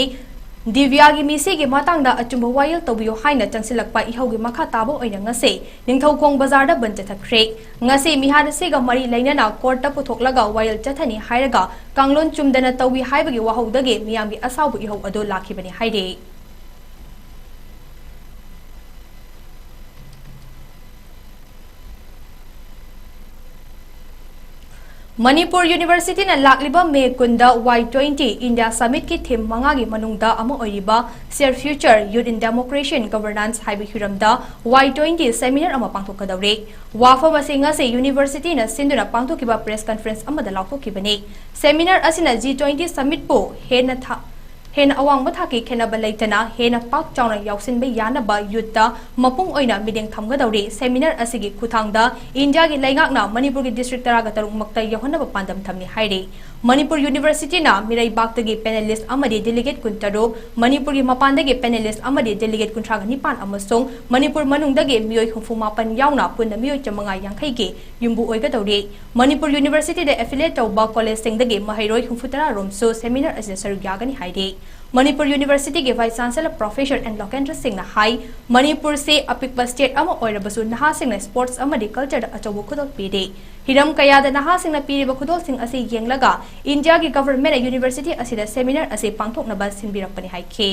ꯗꯤꯕ꯭ꯌꯥꯒꯤ ꯃꯤꯁꯤꯒꯤ ꯃꯇꯥꯡꯗ ꯑꯆꯨꯝꯕ ꯋꯥꯌꯦꯜ ꯇꯧꯕꯤꯌꯨ ꯍꯥꯏꯅ ꯆꯪꯁꯤꯜꯂꯛꯄ ꯏꯍꯧꯒꯤ ꯃꯈꯥ ꯇꯥꯕ ꯑꯣꯏꯅ ꯉꯁꯤ ꯅꯤꯡꯊꯧꯈꯣꯡ ꯕꯖꯥꯔꯗ ꯕꯟ ꯆꯠꯊꯈ꯭ꯔꯦ꯫ ꯉꯁꯤ ꯃꯤꯍꯥꯠ ꯑꯁꯤꯒ ꯃꯔꯤ ꯂꯩꯅꯅ ꯀꯣꯔꯠꯇ ꯄꯨꯊꯣꯛꯂꯒ ꯋꯥꯌꯦꯜ ꯆꯠꯊꯅꯤ ꯍꯥꯏꯔꯒ ꯀꯥꯡꯂꯣꯟ ꯆꯨꯝꯗꯅ ꯇꯧꯏ ꯍꯥꯏꯕꯒꯤ ꯋꯥꯍꯧꯗꯒꯤ ꯃꯤꯌꯥꯝꯒꯤ ꯑꯁꯥꯎꯕ ꯏꯍꯧ ꯑꯗꯨ ꯂꯥꯛꯈꯤꯕꯅꯤ ꯍꯥꯏꯔꯤ꯫ ꯃꯅꯤꯄꯨꯔ ꯌꯨꯅꯤꯚꯔꯁꯤꯇꯤꯅ ꯂꯥꯛꯂꯤꯕ ꯃꯦ ꯀꯨꯟꯗ ꯋꯥꯏ ꯇ꯭ꯋꯦꯟꯇꯤ ꯏꯟꯗꯤꯌꯥ ꯁꯃꯤꯠꯀꯤ ꯊꯤꯝ ꯃꯉꯥꯒꯤ ꯃꯅꯨꯡꯗ ꯑꯃ ꯑꯣꯏꯔꯤꯕ Share Future, Youth in Democracy and Governance ꯍꯥꯏꯕ ꯍꯤꯔꯝꯗ ꯋꯥꯏ ꯇ꯭ꯋꯦꯟꯇꯤ ꯁꯦꯃꯤꯅꯥꯔ ꯑꯃ ꯄꯥꯡꯊꯣꯛꯀꯗꯧꯔꯤ꯫ ꯋꯥꯐꯝ ꯑꯁꯤ ꯉꯁꯤ ꯌꯨꯅꯤꯚꯔꯁꯤꯇꯤꯅ ꯁꯤꯟꯗꯨꯅ ꯄꯥꯡꯊꯣꯛꯈꯤꯕ ꯄ꯭ꯔꯦꯁ ꯀꯟꯐꯔꯦꯟꯁ ꯑꯃꯗ ꯂꯥꯎꯊꯣꯛꯈꯤꯕꯅꯤ꯫ ꯁꯦꯃꯤꯅꯥꯔ ꯑꯁꯤꯅ ꯖꯤ ꯇ꯭ꯋꯦꯟꯇꯤ ꯁꯃꯤꯠꯄꯨ ꯍꯦꯟꯅ ꯊꯥ-, ꯍꯦꯟꯅ ꯑꯋꯥꯡꯕ ꯊꯥꯛꯀꯤ ꯈꯦꯠꯅꯕ ꯂꯩꯇꯅ ꯍꯦꯟꯅ ꯄꯥꯛ ꯆꯥꯎꯅ ꯌꯥꯎꯁꯤꯟꯕ ꯌꯥꯅꯕ ꯌꯨꯠꯇ ꯃꯄꯨꯡ ꯑꯣꯏꯅ ꯃꯤꯠꯌꯦꯡ ꯊꯝꯒꯗꯧꯔꯤ꯫ ꯁꯦꯃꯤꯅꯥꯔ ꯑꯁꯤꯒꯤ ꯈꯨꯠꯊꯥꯡꯗ ꯏꯟꯗꯤꯌꯥꯒꯤ ꯂꯩꯉꯥꯛꯅ ꯃꯅꯤꯄꯨꯔꯒꯤ ꯗꯤꯁꯇ꯭ꯔꯤꯛ ꯇꯔꯥꯒ ꯇꯔꯨꯛ ꯃꯛꯇ ꯌꯧꯍꯟꯅꯕ ꯄꯥꯟꯗꯝ ꯊꯝꯂꯤ ꯍꯥꯏꯔꯤ꯫ ꯃꯅꯤꯄꯨꯔ ꯌꯨꯅꯤꯚꯔꯁꯤꯇꯤꯅ ꯃꯤꯔꯩꯕꯥꯛꯇꯒꯤ ꯄꯦꯅꯦꯂꯤꯁ ꯑꯃꯗꯤ ꯗꯦꯂꯤꯒꯦꯠ ꯀꯨꯟꯇꯔꯨꯛ, ꯃꯅꯤꯄꯨꯔꯒꯤ ꯃꯄꯥꯟꯗꯒꯤ ꯄꯦꯅꯦꯂꯤꯁ ꯑꯃꯗꯤ ꯗꯦꯂꯤꯒꯦꯠ ꯀꯨꯟꯊ꯭ꯔꯥꯒ ꯅꯤꯄꯥꯟ ꯑꯃꯁꯨꯡ ꯃꯅꯤꯄꯨꯔ ꯃꯅꯨꯡꯗꯒꯤ ꯃꯤꯑꯣꯏ ꯍꯨꯝꯐꯨ ꯃꯥꯄꯟ ꯌꯥꯎꯅ ꯄꯨꯟꯅ ꯃꯤꯑꯣꯏ ꯆꯥꯃꯉꯥ ꯌꯥꯡꯈꯩꯒꯤ ꯌꯨꯝꯕꯨ ꯑꯣꯏꯒꯗꯧꯔꯤ꯫ ꯃꯅꯤꯄꯨꯔ ꯌꯨꯅꯤꯚꯔꯁꯤꯇꯤꯗ ꯑꯦꯐꯤꯂꯤꯌꯦꯠ ꯇꯧꯕ ꯀꯣꯂꯦꯖꯁꯤꯡꯗꯒꯤ ꯃꯍꯩꯔꯣꯏ ꯍꯨꯝꯐꯨꯇꯔꯥ ꯔꯣꯝꯁꯨ ꯁꯦꯃꯤꯅꯥꯔ ꯑꯁꯤꯗ ꯁꯔꯨꯛ ꯌꯥꯒꯅꯤ ꯍꯥꯏꯔꯤ꯫ ꯃꯅꯤꯄꯨꯔ ꯌꯨꯅꯤꯚꯔꯁꯤꯇꯤꯒꯤ vice chancellor professor N Lokendra ꯁꯤꯡꯅ ꯍꯥꯏ, ꯃꯅꯤꯄꯨꯔꯁꯤ ꯑꯄꯤꯛꯄ ꯁ꯭ꯇꯦꯠ ꯑꯃ ꯑꯣꯏꯔꯕꯁꯨ ꯅꯍꯥꯁꯤꯡꯅ ꯁ꯭ꯄꯣꯔꯠꯁ ꯑꯃꯗꯤ ꯀꯜꯆꯔꯗ ꯑꯆꯧꯕ ꯈꯨꯗꯣꯜ ꯄꯤꯔꯤ꯫ ꯍꯤꯔꯝ ꯀꯌꯥꯗ ꯅꯍꯥꯁꯤꯡꯅ ꯄꯤꯔꯤꯕ ꯈꯨꯗꯣꯜꯁꯤꯡ ꯑꯁꯤ ꯌꯦꯡꯂꯒ ꯏꯟꯗꯤꯌꯥꯒꯤ ꯒꯚꯔꯟꯃꯦꯟꯠꯅ ꯌꯨꯅꯤꯚꯔꯁꯤꯇꯤ ꯑꯁꯤꯗ ꯁꯦꯃꯤꯅꯥꯔ ꯑꯁꯤ ꯄꯥꯡꯊꯣꯛꯅꯕ ꯁꯤꯟꯕꯤꯔꯛꯄꯅꯤ ꯍꯥꯏꯈꯤ꯫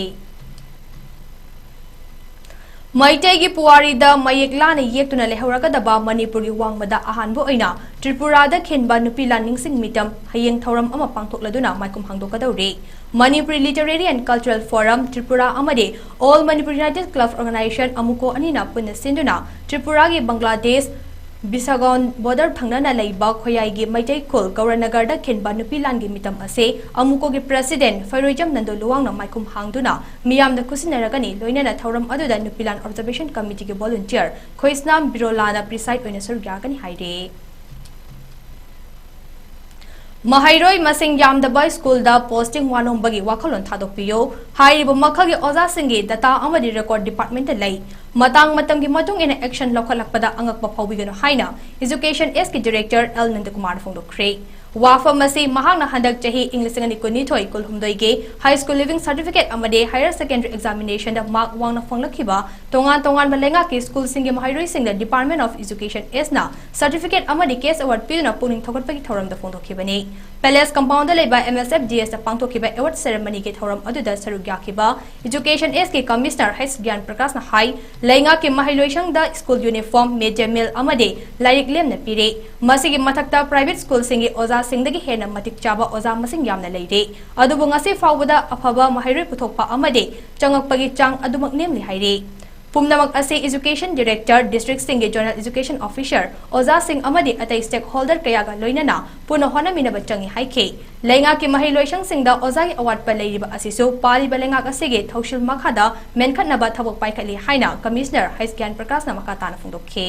ꯃꯩꯇꯩꯒꯤ ꯄꯨꯋꯥꯔꯤꯗ ꯃꯌꯦꯛ ꯂꯥꯅ ꯌꯦꯛꯇꯨꯅ ꯂꯩꯍꯧꯔꯒꯗꯕ ꯃꯅꯤꯄꯨꯔꯒꯤ ꯋꯥꯡꯃꯗ ꯑꯍꯥꯟꯕ ꯑꯣꯏꯅ ꯇ꯭ꯔꯤꯄꯨꯔꯥꯗ ꯈꯤꯟꯕ ꯅꯨꯄꯤ ꯂꯥꯟ ꯅꯤꯡꯁꯤꯡ ꯃꯤꯇꯝ ꯍꯌꯦꯡ ꯊꯧꯔꯝ ꯑꯃ ꯄꯥꯡꯊꯣꯛꯂꯗꯨꯅ ꯃꯥꯏꯈꯨꯝ ꯍꯥꯡꯗꯣꯛꯀꯗꯧꯔꯤ꯫ Manipuri Literary and Cultural Forum Tripura ꯑꯃꯗꯤ All Manipur United Club Organization, ꯑꯃꯨꯀꯣ ꯑꯅꯤꯅ ꯄꯨꯟꯅ ꯁꯤꯟꯗꯨꯅ ꯇ꯭ꯔꯤꯄꯨꯔꯥꯒꯤ ꯕꯪꯒ꯭ꯂꯥꯗꯦꯁ ꯕꯤꯁꯥꯒꯣꯟ ꯕꯣꯔꯗꯔ ꯊꯪꯅꯅ ꯂꯩꯕ ꯈꯣꯌꯥꯏꯒꯤ ꯃꯩꯇꯩ ꯈꯨꯜ ꯒꯧꯔꯅꯒꯔꯗ ꯈꯤꯟꯕ ꯅꯨꯄꯤ ꯂꯥꯟꯒꯤ ꯃꯤꯇꯝ ꯑꯁꯤ ꯑꯃꯨꯀꯣꯒꯤ ꯄ꯭ꯔꯦꯁꯤꯗꯦꯟꯠ ꯐꯩꯔꯣꯏꯖꯝ ꯅꯟꯗꯣ ꯂꯨꯋꯥꯡꯅ ꯃꯥꯏꯈꯨꯝ ꯍꯥꯡꯗꯨꯅ ꯃꯤꯌꯥꯝꯗ ꯈꯨꯠꯁꯤꯟꯅꯔꯒꯅꯤ꯫ ꯂꯣꯏꯅꯅ ꯊꯧꯔꯝ ꯑꯗꯨꯗ ꯅꯨꯄꯤ ꯂꯥꯟ ꯑꯣꯕꯖꯔꯕꯦꯁꯟ ꯀꯃꯤꯇꯤꯒꯤ ꯚꯣꯂꯨꯟꯇꯤꯌꯔ ꯈꯣꯏꯁꯅꯥꯝ ꯕꯤꯔꯣꯂꯥꯅ ꯄ꯭ꯔꯤꯁꯥꯏꯗ ꯑꯣꯏꯅ ꯁꯔꯨꯛ ꯌꯥꯒꯅꯤ ꯍꯥꯏꯔꯤ꯫ ꯃꯍꯩꯔꯣꯏ ꯃꯁꯤꯡ ꯌꯥꯝꯗꯕ ꯁ꯭ꯀꯨꯜꯗ ꯄꯣꯁꯇꯤꯡ ꯋꯥꯅꯣꯝꯕꯒꯤ ꯋꯥꯈꯜꯂꯣꯟ ꯊꯥꯗꯣꯛꯄꯤꯌꯨ꯫ ꯍꯥꯏꯔꯤꯕ ꯃꯈꯜꯒꯤ ꯑꯣꯖꯥꯁꯤꯡꯒꯤ ꯗꯇꯥ ꯑꯃꯗꯤ ꯔꯦꯀꯣꯔꯗ ꯗꯤꯄꯥꯔꯠꯃꯦꯟꯠꯇ ꯂꯩ꯫ ꯃꯇꯥꯡ ꯃꯇꯝꯒꯤ ꯃꯇꯨꯡ ꯏꯟꯅ ꯑꯦꯛꯁꯟ ꯂꯧꯈꯠꯂꯛꯄꯗ ꯑꯉꯛꯄ ꯐꯥꯎꯕꯤꯒꯅꯨ ꯍꯥꯏꯅ ꯏꯖꯨꯀꯦꯁꯟ ꯑꯦꯁꯀꯤ ꯗꯤꯔꯦꯛꯇꯔ ꯑꯦꯜ ꯅꯟꯗꯀꯨꯃꯥꯔꯅ ꯐꯣꯡꯗꯣꯛꯈ꯭ꯔꯦ꯫ ꯋꯥꯐꯝ ꯑꯁꯤ ꯃꯍꯥꯛꯅ ꯍꯟꯗꯛ ꯆꯍꯤ ꯏꯪ ꯂꯤꯁꯤꯡ ꯑꯅꯤ ꯀꯨꯟꯅꯤꯊꯣꯏ ꯀꯨꯟꯍꯨꯝꯗꯣꯏꯒꯤ ꯍꯥꯏ ꯁ꯭ꯀꯨꯜ ꯂꯤꯚꯤꯡ ꯁꯥꯔꯇꯤꯐꯤꯀꯦꯠ ꯑꯃꯗꯤ ꯍꯥꯌꯔ ꯁꯦꯀꯦꯟꯗꯔꯤ ꯑꯦꯛꯖꯥꯃꯤꯅꯦꯁꯟꯗ ꯃꯥꯔꯛ ꯋꯥꯡꯅ ꯐꯪꯂꯛꯈꯤꯕ ꯇꯣꯉꯥꯟ ꯇꯣꯉꯥꯟꯕ ꯂꯩꯉꯥꯛꯀꯤ ꯁ꯭ꯀꯨꯜꯁꯤꯡꯒꯤ ꯃꯍꯩꯔꯣꯏꯁꯤꯡꯗ ꯗꯤꯄꯥꯔꯠꯃꯦꯟꯠ ꯑꯣꯐ ꯏꯖꯨꯀꯦꯁꯟ ꯑꯦꯁꯅ ꯁꯥꯔꯇꯤꯐꯤꯀꯦꯠ ꯑꯃꯗꯤ ꯀꯦꯁ ꯑꯦꯋꯥꯔꯗ ꯄꯤꯗꯨꯅ ꯄꯨꯛꯅꯤꯡ ꯊꯧꯒꯠꯄꯒꯤ ꯊꯧꯔꯝꯗ ꯐꯣꯡꯗꯣꯛꯈꯤꯕꯅꯤ꯫ ꯄꯦꯂꯦꯁ ꯀꯝꯄꯥꯎꯟꯗ ꯂꯩꯕ ꯑꯦꯝ ꯑꯦꯁ ꯑꯦꯐ ꯗꯤ ꯑꯦꯁꯇ ꯄꯥꯡꯊꯣꯛꯈꯤꯕ ꯑꯦꯋꯥꯔꯗ ꯁꯦꯔꯦꯃꯅꯤꯒꯤ ꯊꯧꯔꯝ ꯑꯗꯨꯗ ꯁꯔꯨꯛ ꯌꯥꯈꯤꯕ ꯏꯖꯨꯀꯦꯁꯟ ꯑꯦꯁꯀꯤ ꯀꯃꯤꯁꯅꯔ ꯍꯩꯁ ꯒ꯭ꯌꯥꯟ ꯄ꯭ꯔꯀꯥꯁꯅ ꯍꯥꯏ, ꯂꯩꯉꯥꯛꯀꯤ ꯃꯍꯩꯂꯣꯏꯁꯪꯗ ꯁ꯭ꯀꯨꯜ ꯌꯨꯅꯤꯐꯣꯔꯝ, ꯃꯤꯗ ꯗꯦ ꯃꯤꯜ ꯑꯃꯗꯤ ꯂꯥꯏꯔꯤꯛ ꯂꯦꯝꯅ ꯄꯤꯔꯤ꯫ ꯃꯁꯤꯒꯤ ꯃꯊꯛꯇ ꯄ꯭ꯔꯥꯏꯚꯦꯠ ꯁ꯭ꯀꯨꯜꯁꯤꯡꯒꯤ ꯑꯣꯖꯥꯁꯤꯡꯗꯒꯤ ꯍꯦꯟꯅ ꯃꯇꯤꯛ ꯆꯥꯕ ꯑꯣꯖꯥ ꯃꯁꯤꯡ ꯌꯥꯝꯅ ꯂꯩꯔꯤ꯫ ꯑꯗꯨꯕꯨ ꯉꯁꯤ ꯐꯥꯎꯕꯗ ꯑꯐꯕ ꯃꯍꯩꯔꯣꯏ ꯄꯨꯊꯣꯛꯄ ꯑꯃꯗꯤ ꯆꯪꯉꯛꯄꯒꯤ ꯆꯥꯡ ꯑꯗꯨꯃꯛ ꯅꯦꯝꯂꯤ ꯍꯥꯏꯔꯤ꯫ ꯄꯨꯝꯅꯃꯛ ꯑꯁꯤ Education Director, districtꯁꯤꯡꯒꯤ Zonal Education Officer, ꯑꯣꯖꯥꯁꯤꯡ ꯑꯃꯗꯤ ꯑꯇꯩ stakeholder ꯀꯌꯥꯒ ꯂꯣꯏꯅꯅ ꯄꯨꯟꯅ ꯍꯣꯠꯅꯃꯤꯟꯅꯕ ꯆꯪꯏ ꯍꯥꯏꯈꯤ꯫ ꯂꯩꯉꯥꯛꯀꯤ ꯃꯍꯩꯂꯣꯏꯁꯪꯁꯤꯡꯗ ꯑꯣꯖꯥꯒꯤ ꯑꯋꯥꯠꯄ ꯂꯩꯔꯤꯕ ꯑꯁꯤꯁꯨ ꯄꯥꯜꯂꯤꯕ ꯂꯩꯉꯥꯛ ꯑꯁꯤꯒꯤ ꯊꯧꯁꯤꯜ ꯃꯈꯥꯗ ꯃꯦꯟꯈꯠꯅꯕ ꯊꯕꯛ ꯄꯥꯏꯈꯠꯂꯤ ꯍꯥꯏꯅ Commissioner ꯍꯩꯁ ꯒ꯭ꯌꯥꯟ ꯄ꯭ꯔꯀꯥꯁꯅ ꯃꯈꯥ ꯇꯥꯅ ꯐꯣꯡꯗꯣꯛꯈꯤ꯫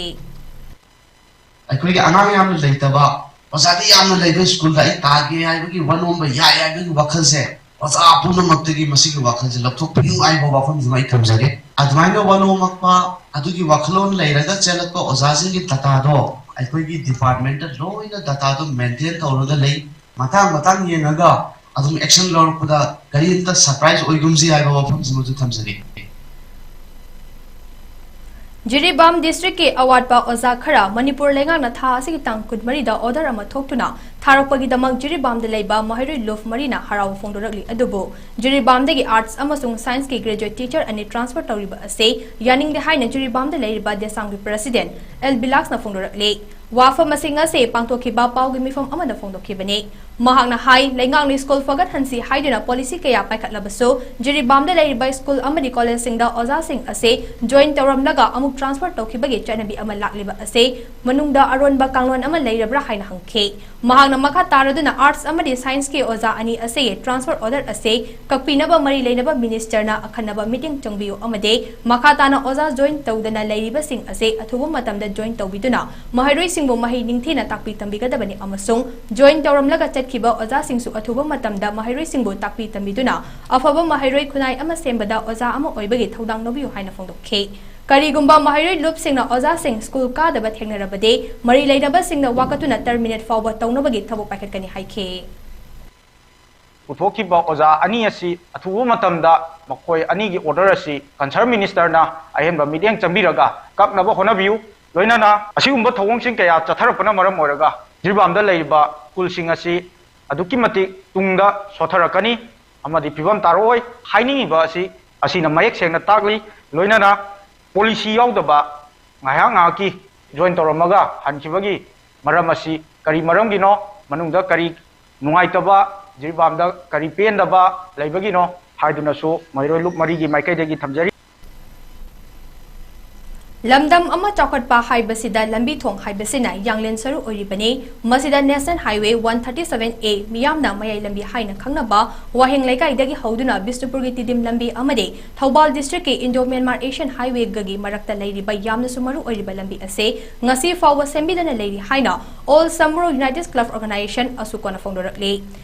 ꯑꯩꯈꯣꯏꯒꯤ ꯑꯉꯥꯡ ꯌꯥꯝꯅ ꯂꯩꯇꯕ, ꯑꯣꯖꯥꯗꯤ ꯌꯥꯝꯅ ꯂꯩꯕ ꯁ꯭ꯀꯨꯜꯗ ꯑꯩ ꯇꯥꯒꯦ ꯍꯥꯏꯕꯒꯤ ꯋꯥꯅꯣꯝꯕ ꯌꯥꯏ ꯍꯥꯏꯕꯒꯤ ꯋꯥꯈꯜꯁꯦ ꯑꯣꯖꯥ ꯄꯨꯝꯅꯃꯛꯇꯒꯤ ꯃꯁꯤꯒꯤ ꯋꯥꯈꯜꯁꯦ ꯂꯧꯊꯣꯛꯄꯤꯌꯨ ꯍꯥꯏꯕ ꯋꯥꯐꯝꯁꯤꯃ ꯑꯩ ꯊꯝꯖꯒꯦ꯫ ꯑꯗꯨꯃꯥꯏꯅ ꯋꯥꯅꯣꯝꯃꯛꯄ, ꯑꯗꯨꯒꯤ ꯋꯥꯈꯜꯂꯣꯟ ꯂꯩꯔꯒ ꯆꯦꯜꯂꯛꯄ ꯑꯣꯖꯥꯁꯤꯡꯒꯤ dataꯗꯣ ꯑꯩꯈꯣꯏꯒꯤ departmentꯇ ꯂꯣꯏꯅ dataꯗꯣ maintain ꯇꯧꯔꯒ ꯂꯩ꯫ ꯃꯇꯥꯡ ꯃꯇꯥꯡ ꯌꯦꯡꯉꯒ ꯑꯗꯨꯝ action ꯂꯧꯔꯛꯄꯗ ꯀꯔꯤꯝꯇ surprise ꯑꯣꯏꯒꯨꯝꯁꯤ ꯍꯥꯏꯕ ꯋꯥꯐꯝꯁꯤꯃꯁꯨ ꯊꯝꯖꯒꯦ꯫ ꯖꯤꯔꯤꯕꯥꯝ districtꯀꯤ ꯑꯋꯥꯠꯄ ꯑꯣꯖꯥ ꯈꯔ ꯃꯅꯤꯄꯨꯔ ꯂꯩꯉꯥꯛꯅ ꯊꯥ ꯑꯁꯤꯒꯤ ꯇꯥꯡ ꯀꯨꯟꯃꯔꯤꯗ order ꯑꯃ ꯊꯣꯛꯇꯨꯅ ꯊꯥꯔꯛꯄꯒꯤꯗꯃꯛ ꯖꯤꯔꯤꯕꯥꯝꯗ ꯂꯩꯕ ꯃꯍꯩꯔꯣꯏ ꯂꯨꯞ ꯃꯔꯤꯅ ꯍꯔꯥꯎꯕ ꯐꯣꯡꯗꯣꯔꯛꯂꯤ꯫ ꯑꯗꯨꯕꯨ ꯖꯤꯔꯤꯕꯥꯝꯗꯒꯤ Arts ꯑꯃꯁꯨꯡ Scienceꯀꯤ graduate teacher ꯑꯅꯤ transfer ꯇꯧꯔꯤꯕ ꯑꯁꯤ ꯌꯥꯅꯤꯡꯗꯦ ꯍꯥꯏꯅ ꯖꯤꯔꯤꯕꯥꯝꯗ ꯂꯩꯔꯤꯕ ꯗꯦꯁꯥꯝꯒꯤ president ꯑꯦꯜ ꯕꯤꯂꯥꯛꯁꯅ ꯐꯣꯡꯗꯣꯔꯛꯂꯤ꯫ ꯋꯥꯐꯝ ꯑꯁꯤꯡ ꯑꯁꯤ ꯄꯥꯡꯊꯣꯛꯈꯤꯕ ꯄꯥꯎꯒꯤ ꯃꯤꯐꯝ ꯑꯃꯗ ꯐꯣꯡꯗꯣꯛꯈꯤꯕꯅꯤ꯫ ꯃꯍꯥꯛꯅ ꯍꯥꯏ, ꯂꯩꯉꯥꯛꯅ ꯁ꯭ꯀꯨꯜ ꯐꯒꯠꯍꯟꯁꯤ ꯍꯥꯏꯗꯨꯅ policy ꯀꯌꯥ ꯄꯥꯏꯈꯠꯂꯕꯁꯨ, ꯖꯤꯔꯤꯕꯥꯝꯗ ꯂꯩꯔꯤꯕ ꯁ꯭ꯀꯨꯜ ꯑꯃꯗꯤ ꯀꯣꯂꯦꯖꯁꯤꯡꯗ ꯑꯣꯖꯥꯁꯤꯡ ꯑꯁꯤ join ꯇꯧꯔꯝꯂꯒ ꯑꯃꯨꯛ transfer ꯇꯧꯈꯤꯕꯒꯤ ꯆꯠꯅꯕꯤ ꯑꯃ ꯂꯥꯛꯂꯤꯕ ꯑꯁꯤ ꯃꯅꯨꯡꯗ ꯑꯔꯣꯟꯕ ꯀꯥꯡꯂꯣꯟ ꯑꯃ ꯂꯩꯔꯕ꯭ꯔꯥ ꯍꯥꯏꯅ ꯍꯪꯈꯤ꯫ ꯃꯍꯥꯛꯅ ꯃꯈꯥ ꯇꯥꯔꯗꯨꯅ Arts ꯑꯃꯗꯤ Scienceꯀꯤ ꯑꯣꯖꯥ ꯑꯅꯤ ꯑꯁꯤꯒꯤ transfer order ꯑꯁꯤ ꯀꯛꯄꯤꯅꯕ ꯃꯔꯤ ꯂꯩꯅꯕ ministerꯅ ꯑꯈꯟꯅꯕ meeting ꯆꯪꯕꯤꯌꯨ ꯑꯃꯗꯤ ꯃꯈꯥ ꯇꯥꯅ ꯑꯣꯖꯥ join ꯇꯧꯗꯅ ꯂꯩꯔꯤꯕꯁꯤꯡ ꯑꯁꯤ ꯑꯊꯨꯕ ꯃꯇꯝꯗ join ꯇꯧꯕꯤꯗꯨꯅ ꯃꯍꯩꯔꯣꯏꯁꯤꯡꯕꯨ ꯃꯍꯩ ꯅꯤꯡꯊꯤꯅ ꯇꯥꯛꯄꯤ ꯇꯝꯕꯤꯒꯗꯕꯅꯤ ꯑꯃꯁꯨꯡ join ꯇꯧꯔꯝꯂꯒ ꯆꯠꯈꯤꯕ ꯑꯣꯖꯥꯁꯤꯡꯁꯨ ꯑꯊꯨꯕ ꯃꯇꯝꯗ ꯃꯍꯩꯔꯣꯏꯁꯤꯡꯕꯨ ꯇꯥꯛꯄꯤ ꯇꯝꯕꯤꯗꯨꯅ ꯑꯐꯕ ꯃꯍꯩꯔꯣꯏ ꯈꯨꯟꯅꯥꯏ ꯑꯃ ꯁꯦꯝꯕꯗ ꯑꯣꯖꯥ ꯑꯃ ꯑꯣꯏꯕꯒꯤ ꯊꯧꯗꯥꯡ ꯂꯧꯕꯤꯌꯨ ꯍꯥꯏꯅ ꯐꯣꯡꯗꯣꯛꯈꯤ꯫ ꯀꯔꯤꯒꯨꯝꯕ ꯃꯍꯩꯔꯣꯏ ꯂꯨꯞꯁꯤꯡꯅ ꯑꯣꯖꯥꯁꯤꯡ ꯁ꯭ꯀꯨꯜ ꯀꯥꯗꯕ ꯊꯦꯡꯅꯔꯕꯗꯤ, ꯃꯔꯤ ꯂꯩꯅꯕꯁꯤꯡꯅ ꯋꯥꯀꯠꯇꯨꯅ terminate ꯐꯥꯎꯕ ꯇꯧꯅꯕꯒꯤ ꯊꯕꯛ ꯄꯥꯏꯈꯠꯀꯅꯤ ꯍꯥꯏꯈꯤ꯫ ꯄꯨꯊꯣꯛꯈꯤꯕ ꯑꯣꯖꯥ ꯑꯅꯤ ꯑꯁꯤ ꯑꯊꯨꯕ ꯃꯇꯝꯗ ꯃꯈꯣꯏ ꯑꯅꯤꯒꯤ order ꯑꯁꯤ concerned ministerꯅ ꯑꯍꯦꯟꯕ ꯃꯤꯠꯌꯦꯡ ꯆꯪꯕꯤꯔꯒ ꯀꯛꯅꯕ ꯍꯣꯠꯅꯕꯤꯌꯨ꯫ ꯂꯣꯏꯅꯅ ꯑꯁꯤꯒꯨꯝꯕ ꯊꯧꯑꯣꯡꯁꯤꯡ ꯀꯌꯥ ꯆꯠꯊꯔꯛꯄꯅ ꯃꯔꯝ ꯑꯣꯏꯔꯒ ꯖꯤꯔꯤꯕꯥꯝꯗ ꯂꯩꯔꯤꯕ ꯁ꯭ꯀꯨꯜꯁꯤꯡ ꯑꯁꯤ ꯑꯗꯨꯛꯀꯤ ꯃꯇꯤꯛ ꯇꯨꯡꯗ ꯁꯣꯠꯊꯔꯛꯀꯅꯤ ꯑꯃꯗꯤ ꯐꯤꯕꯝ ꯇꯥꯔꯛꯑꯣꯏ ꯍꯥꯏꯅꯤꯡꯉꯤꯕ ꯑꯁꯤ ꯑꯁꯤꯅ ꯃꯌꯦꯛ ꯁꯦꯡꯅ ꯇꯥꯛꯂꯤ꯫ ꯂꯣꯏꯅꯅ policy ꯌꯥꯎꯗꯕ ꯉꯥꯏꯍꯥꯛ ꯉꯥꯏꯍꯥꯛꯀꯤ join ꯇꯧꯔꯝꯃꯒ ꯍꯟꯈꯤꯕꯒꯤ ꯃꯔꯝ ꯑꯁꯤ ꯀꯔꯤ ꯃꯔꯝꯒꯤꯅꯣ, ꯃꯅꯨꯡꯗ ꯀꯔꯤ ꯅꯨꯡꯉꯥꯏꯇꯕ, ꯖꯤꯔꯤꯕꯥꯝꯗ ꯀꯔꯤ ꯄꯦꯟꯗꯕ ꯂꯩꯕꯒꯤꯅꯣ ꯍꯥꯏꯗꯨꯅꯁꯨ ꯃꯍꯩꯔꯣꯏ ꯂꯨꯞ ꯃꯔꯤꯒꯤ ꯃꯥꯏꯀꯩꯗꯒꯤ ꯊꯝꯖꯔꯤ꯫ ꯂꯝꯗꯝ ꯑꯃ ꯆꯥꯎꯈꯠꯄ ꯍꯥꯏꯕꯁꯤꯗ ꯂꯝꯕꯤ ꯊꯣꯡ ꯍꯥꯏꯕꯁꯤꯅ ꯌꯥꯡꯂꯦꯟ ꯁꯔꯨ ꯑꯣꯏꯔꯤꯕꯅꯤ꯫ ꯃꯁꯤꯗ National Highway one thirty seven A, ꯃꯤꯌꯥꯝꯅ ꯃꯌꯥꯏ ꯂꯝꯕꯤ ꯍꯥꯏꯅ ꯈꯪꯅꯕ ꯋꯥꯍꯦꯡ ꯂꯩꯀꯥꯏꯗꯒꯤ ꯍꯧꯗꯨꯅ ꯕꯤꯁꯅꯨꯄꯨꯔꯒꯤ ꯇꯤꯗꯤꯝ ꯂꯝꯕꯤ ꯑꯃꯗꯤ ꯊꯧꯕꯥꯜ district ꯀꯤ Indo Myanmar Asian Highway ꯒꯒꯤ ꯃꯔꯛꯇ ꯂꯩꯔꯤꯕ ꯌꯥꯝꯅꯁꯨ ꯃꯔꯨ ꯑꯣꯏꯔꯤꯕ ꯂꯝꯕꯤ ꯑꯁꯤ ꯉꯁꯤ ꯐꯥꯎꯕ ꯁꯦꯝꯕꯤꯗꯅ ꯂꯩꯔꯤ ꯍꯥꯏꯅ All Samro United Club Organization, ꯑꯁꯨꯀꯣꯅ ꯐꯣꯡꯗꯣꯔꯛꯂꯤ꯫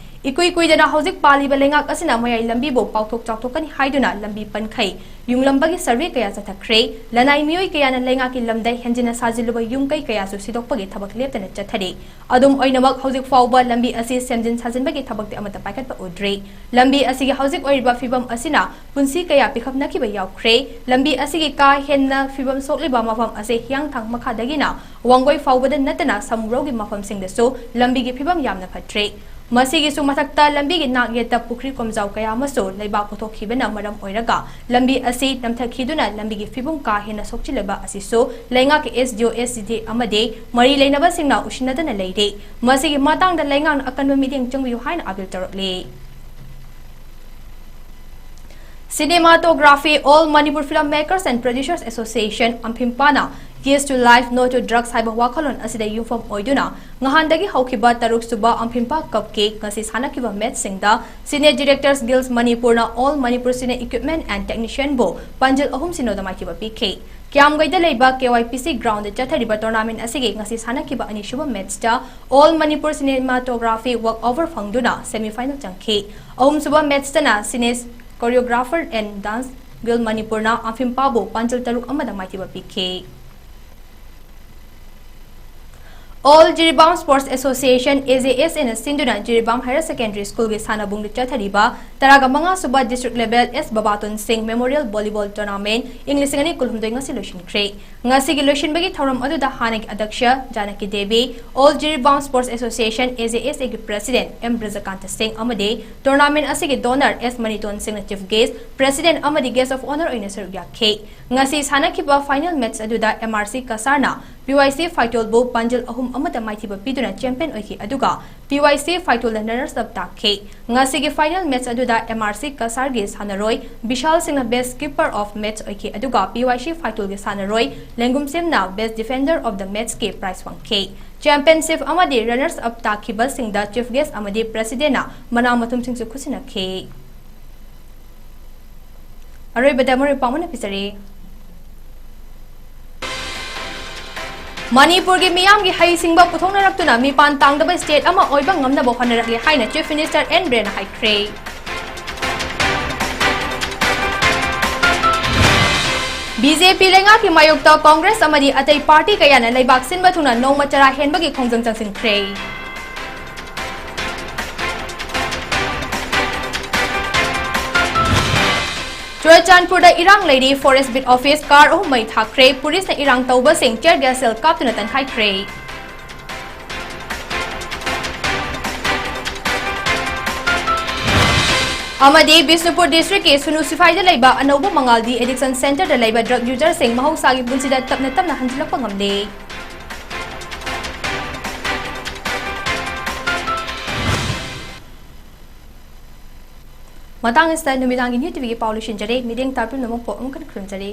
ꯏꯀꯨꯏ ꯀꯨꯏꯗꯅ ꯍꯧꯖꯤꯛ ꯄꯥꯜꯂꯤꯕ ꯂꯩꯉꯥꯛ ꯑꯁꯤꯅ ꯃꯌꯥꯏ ꯂꯝꯕꯤꯕꯨ ꯄꯥꯎꯊꯣꯛ ꯆꯥꯎꯊꯣꯛꯀꯅꯤ ꯍꯥꯏꯗꯨꯅ ꯂꯝꯕꯤ ꯄꯟꯈꯩ ꯌꯨꯝꯂꯝꯕꯒꯤ survey ꯀꯌꯥ ꯆꯠꯊꯈ꯭ꯔꯦ꯫ ꯂꯅꯥꯏ ꯃꯤꯑꯣꯏ ꯀꯌꯥꯅ ꯂꯩꯉꯥꯛꯀꯤ ꯂꯝꯗ ꯍꯦꯟꯖꯤꯟꯅ ꯁꯥꯖꯤꯜꯂꯨꯕ ꯌꯨꯝ ꯀꯩ ꯀꯌꯥꯁꯨ ꯁꯤꯗꯣꯛꯄꯒꯤ ꯊꯕꯛ ꯂꯦꯞꯇꯅ ꯆꯠꯊꯔꯤ꯫ ꯑꯗꯨꯝ ꯑꯣꯏꯅꯃꯛ, ꯍꯧꯖꯤꯛ ꯐꯥꯎꯕ ꯂꯝꯕꯤ ꯑꯁꯤ ꯁꯦꯝꯖꯤꯟ ꯁꯥꯖꯤꯟꯕꯒꯤ ꯊꯕꯛꯇꯤ ꯑꯃꯠꯇ ꯄꯥꯏꯈꯠꯄ ꯎꯗ꯭ꯔꯤ꯫ ꯂꯝꯕꯤ ꯑꯁꯤꯒꯤ ꯍꯧꯖꯤꯛ ꯑꯣꯏꯔꯤꯕ ꯐꯤꯕꯝ ꯑꯁꯤꯅ ꯄꯨꯟꯁꯤ ꯀꯌꯥ ꯄꯤꯈꯞꯅꯈꯤꯕ ꯌꯥꯎꯈ꯭ꯔꯦ꯫ ꯂꯝꯕꯤ ꯑꯁꯤꯒꯤ ꯀꯥ ꯍꯦꯟꯅ ꯐꯤꯕꯝ ꯁꯣꯛꯂꯤꯕ ꯃꯐꯝ ꯑꯁꯤ ꯍꯤꯌꯥꯡꯊꯥꯡ ꯃꯈꯥꯗꯒꯤꯅ ꯋꯥꯡꯒꯣꯏ ꯐꯥꯎꯕꯗ ꯅꯠꯇꯅ ꯁꯃꯨꯔꯧꯒꯤ ꯃꯐꯝꯁꯤꯡꯗꯁꯨ ꯂꯝꯕꯤꯒꯤ ꯐꯤꯕꯝ ꯌꯥꯝꯅ ꯐꯠꯇ꯭ꯔꯦ꯫ ꯃꯁꯤꯒꯤꯁꯨ ꯃꯊꯛꯇ ꯂꯝꯕꯤꯒꯤ ꯅꯥꯛ ꯌꯦꯠꯇ ꯄꯨꯈ꯭ꯔꯤ ꯀꯣꯝꯖꯥꯎ ꯀꯌꯥ ꯑꯃꯁꯨ ꯂꯩꯕꯥꯛ ꯄꯨꯊꯣꯛꯈꯤꯕꯅ ꯃꯔꯝ ꯑꯣꯏꯔꯒ ꯂꯝꯕꯤ ꯑꯁꯤ ꯅꯝꯊꯈꯤꯗꯨꯅ ꯂꯝꯕꯤꯒꯤ ꯐꯤꯕꯝ ꯀꯥ ꯍꯦꯟꯅ ꯁꯣꯛꯆꯤꯜꯂꯕ ꯑꯁꯤꯁꯨ ꯂꯩꯉꯥꯛꯀꯤ S D O, S D A ꯑꯃꯗꯤ ꯃꯔꯤ ꯂꯩꯅꯕꯁꯤꯡꯅ ꯎꯁꯤꯟꯅꯗꯅ ꯂꯩꯔꯦ꯫ ꯃꯁꯤꯒꯤ ꯃꯇꯥꯡꯗ ꯂꯩꯉꯥꯛꯅ ꯑꯀꯟꯕ ꯃꯤꯠꯌꯦꯡ ꯆꯪꯕꯤꯌꯨ ꯍꯥꯏꯅ appeal ꯇꯧꯔꯛꯂꯤ꯫ Cinematography All Manipur Film Makers and Producers Association, ꯑꯝꯐꯤꯝꯄꯥꯅ Yes to Life, No to Drugs ꯍꯥꯏꯕ ꯋꯥꯈꯜꯂꯣꯟ ꯑꯁꯤꯗ ꯌꯨꯝꯐꯝ ꯑꯣꯏꯗꯨꯅ ꯉꯍꯥꯟꯗꯒꯤ ꯍꯧꯈꯤꯕ ꯇꯔꯨꯛ ꯁꯨꯕ ꯑꯝꯐꯤꯝꯄꯥ ꯀꯞꯀꯤ ꯉꯁꯤ ꯁꯥꯟꯅꯈꯤꯕ matchꯁꯤꯡꯗ Cine Directors Guild ꯃꯅꯤꯄꯨꯔꯅ All Manipur Cine Equipment and Technicianꯕꯨ ꯄꯥꯟꯖꯜ ꯑꯍꯨꯝ ꯁꯤꯅꯣꯗ ꯃꯥꯏꯊꯤꯕ ꯄꯤꯈꯤ꯫ ꯀ꯭ꯌꯥꯝꯒꯩꯗ ꯂꯩꯕ K Y P C groundꯗ ꯆꯠꯊꯔꯤꯕ tournament ꯑꯁꯤꯒꯤ ꯉꯁꯤ ꯁꯥꯟꯅꯈꯤꯕ ꯑꯅꯤꯁꯨꯕ matchꯇ All Manipur Cinematography walk over ꯐꯪꯗꯨꯅ semi final ꯆꯪꯈꯤ꯫ ꯑꯍꯨꯝꯁꯨꯕ matchꯇꯅ Cine Choreographer and Dance Guild ꯃꯅꯤꯄꯨꯔꯅ ꯑꯝꯐꯤꯝꯄꯥꯕꯨ ꯄꯥꯟꯖꯜ ꯇꯔꯨꯛ ꯑꯃꯗ ꯃꯥꯏꯊꯤꯕ ꯄꯤꯈꯤ꯫ All Jiribam Sports Association, A J S Aꯅ ꯁꯤꯟꯗꯨꯅ ꯖꯤꯔꯤꯕꯥꯝ Higher Secondary Schoolꯒꯤ ꯁꯥꯟꯅꯕꯨꯡꯗ ꯆꯠꯊꯔꯤꯕ ꯇꯔꯥꯒ ꯃꯉꯥ ꯁꯨꯕ District Level S ꯕꯕꯥꯇꯣꯟ ꯁꯤꯡ Memorial Volleyball Tournament ꯏꯪ ꯂꯤꯁꯤꯡ ꯑꯅꯤ ꯀꯨꯟꯍꯨꯝꯗꯣꯏ ꯉꯁꯤ ꯂꯣꯏꯁꯤꯟꯈ꯭ꯔꯦ꯫ ꯉꯁꯤꯒꯤ ꯂꯣꯏꯁꯤꯟꯕꯒꯤ ꯊꯧꯔꯝ ꯑꯗꯨꯗ ꯍꯥꯟꯅꯒꯤ ꯑꯗꯛꯁ Janaki Devi, All Jiribam Sports Association, A J S Aꯒꯤ President M ꯕ꯭ꯔꯖꯀꯥꯟꯇ ꯁꯤꯡ ꯑꯃꯗꯤ tournament ꯑꯁꯤꯒꯤ donor S ꯃꯅꯤꯇꯣꯟ ꯁꯤꯡꯅ chief guest, president ꯑꯃꯗꯤ guest of honour ꯑꯣꯏꯅ ꯁꯔꯨꯛ ꯌꯥꯈꯤ꯫ ꯉꯁꯤ ꯁꯥꯟꯅꯈꯤꯕ final match ꯑꯗꯨꯗ M R C ꯀꯁꯥꯔꯅ PYC ꯐꯥꯏꯇꯣꯜꯕꯨ ꯄꯥꯟꯖꯜ ꯑꯍꯨꯝ ꯑꯃꯗ ꯃꯥꯏꯊꯤꯕ ꯄꯤꯗꯨꯅ champion ꯑꯣꯏꯈꯤ, ꯑꯗꯨꯒ PYC ꯐꯥꯏꯇꯣꯜꯅ runners up ꯇꯥꯈꯤ꯫ ꯉꯁꯤꯒꯤ final match ꯑꯗꯨꯗ MRC ꯀꯁꯥꯔꯒꯤ ꯁꯥꯟꯅꯔꯣꯏ ꯕꯤꯁꯥꯜ ꯁꯤꯡꯅ best keeper of match ꯑꯣꯏꯈꯤ, ꯑꯗꯨꯒ PYC ꯐꯥꯏꯇꯣꯜꯒꯤ ꯁꯥꯟꯅꯔꯣꯏ ꯂꯦꯡꯒꯨꯝꯁꯦꯝꯅ best defender of the matchꯀꯤ prize ꯐꯪꯈꯤ꯫ Championship ꯑꯃꯗꯤ runners up ꯇꯥꯈꯤꯕꯁꯤꯡꯗ chief guest ꯑꯃꯗꯤ presidentꯅ ꯃꯅꯥ ꯃꯊꯨꯝꯁꯤꯡꯁꯨ ꯈꯨꯠꯁꯤꯟꯅꯈꯤ꯫ ꯑꯔꯣꯏꯕꯗ ꯃꯔꯨꯞ ꯄꯥꯎ ꯑꯃ ꯄꯤꯖꯔꯤ꯫ ꯃꯅꯤꯄꯨꯔꯒꯤ ꯃꯤꯌꯥꯝꯒꯤ ꯍꯩꯁꯤꯡꯕ ꯄꯨꯊꯣꯛꯅꯔꯛꯇꯨꯅ ꯃꯤꯄꯥꯟ ꯇꯥꯡꯗꯕ state ꯑꯃ ꯑꯣꯏꯕ ꯉꯝꯅꯕ ꯍꯣꯠꯅꯔꯛꯂꯤ ꯍꯥꯏꯅ Chief Minister ꯑꯦꯟ ꯕꯤꯔꯦꯟꯅ ꯍꯥꯏꯈ꯭ꯔꯦ꯫ BJP ꯂꯩꯉꯥꯛꯀꯤ ꯃꯥꯌꯣꯛꯇ Congress ꯑꯃꯗꯤ ꯑꯇꯩ party ꯀꯌꯥꯅ ꯂꯩꯕꯥꯛ ꯁꯤꯟꯕ ꯊꯨꯡꯅ ꯅꯣꯡꯃ ꯆꯔꯥ ꯍꯦꯟꯕꯒꯤ ꯈꯣꯡꯖꯪ ꯆꯪꯁꯤꯟꯈ꯭ꯔꯦ꯫ ꯆꯨꯔꯆꯥꯟꯄꯨꯔꯗ ꯏꯔꯥꯡ ꯂꯩꯔꯤ, Forest Beat Office car ꯑꯍꯨꯝ ꯃꯩ ꯊꯥꯈ꯭ꯔꯦ, ꯄꯨꯂꯤꯁꯅ ꯏꯔꯥꯡ ꯇꯧꯕꯁꯤꯡ tear gas shell ꯀꯥꯞꯇꯨꯅ ꯇꯟꯈꯥꯏꯈ꯭ꯔꯦ꯫ ꯑꯃꯗꯤ ꯕꯤꯁꯅꯨꯄꯨꯔ districtꯀꯤ ꯁꯨꯅꯨ ꯁꯤꯐꯥꯏꯗ ꯂꯩꯕ ꯑꯅꯧꯕ ꯃꯉꯥꯜ de-addiction centreꯗ ꯂꯩꯕ drug userꯁꯤꯡ ꯃꯍꯧꯁꯥꯒꯤ ꯄꯨꯟꯁꯤꯗ ꯇꯞꯅ ꯇꯞꯅ ꯍꯟꯖꯤꯜꯂꯛꯄ ꯉꯝꯂꯦ꯫ ꯃꯇꯥꯡ ꯑꯁꯤꯗ ꯅꯨꯃꯤꯗꯥꯡꯒꯤ New TVꯒꯤ ꯄꯥꯎ ꯂꯣꯏꯁꯤꯟꯖꯔꯦ꯫ ꯃꯤꯠꯌꯦꯡ ꯇꯥꯕꯤꯅꯕ ꯄꯨꯝꯅꯃꯛꯄꯨ ꯑꯃꯨꯛ ꯍꯟꯅ ꯈꯨꯔꯨꯝꯖꯔꯤ꯫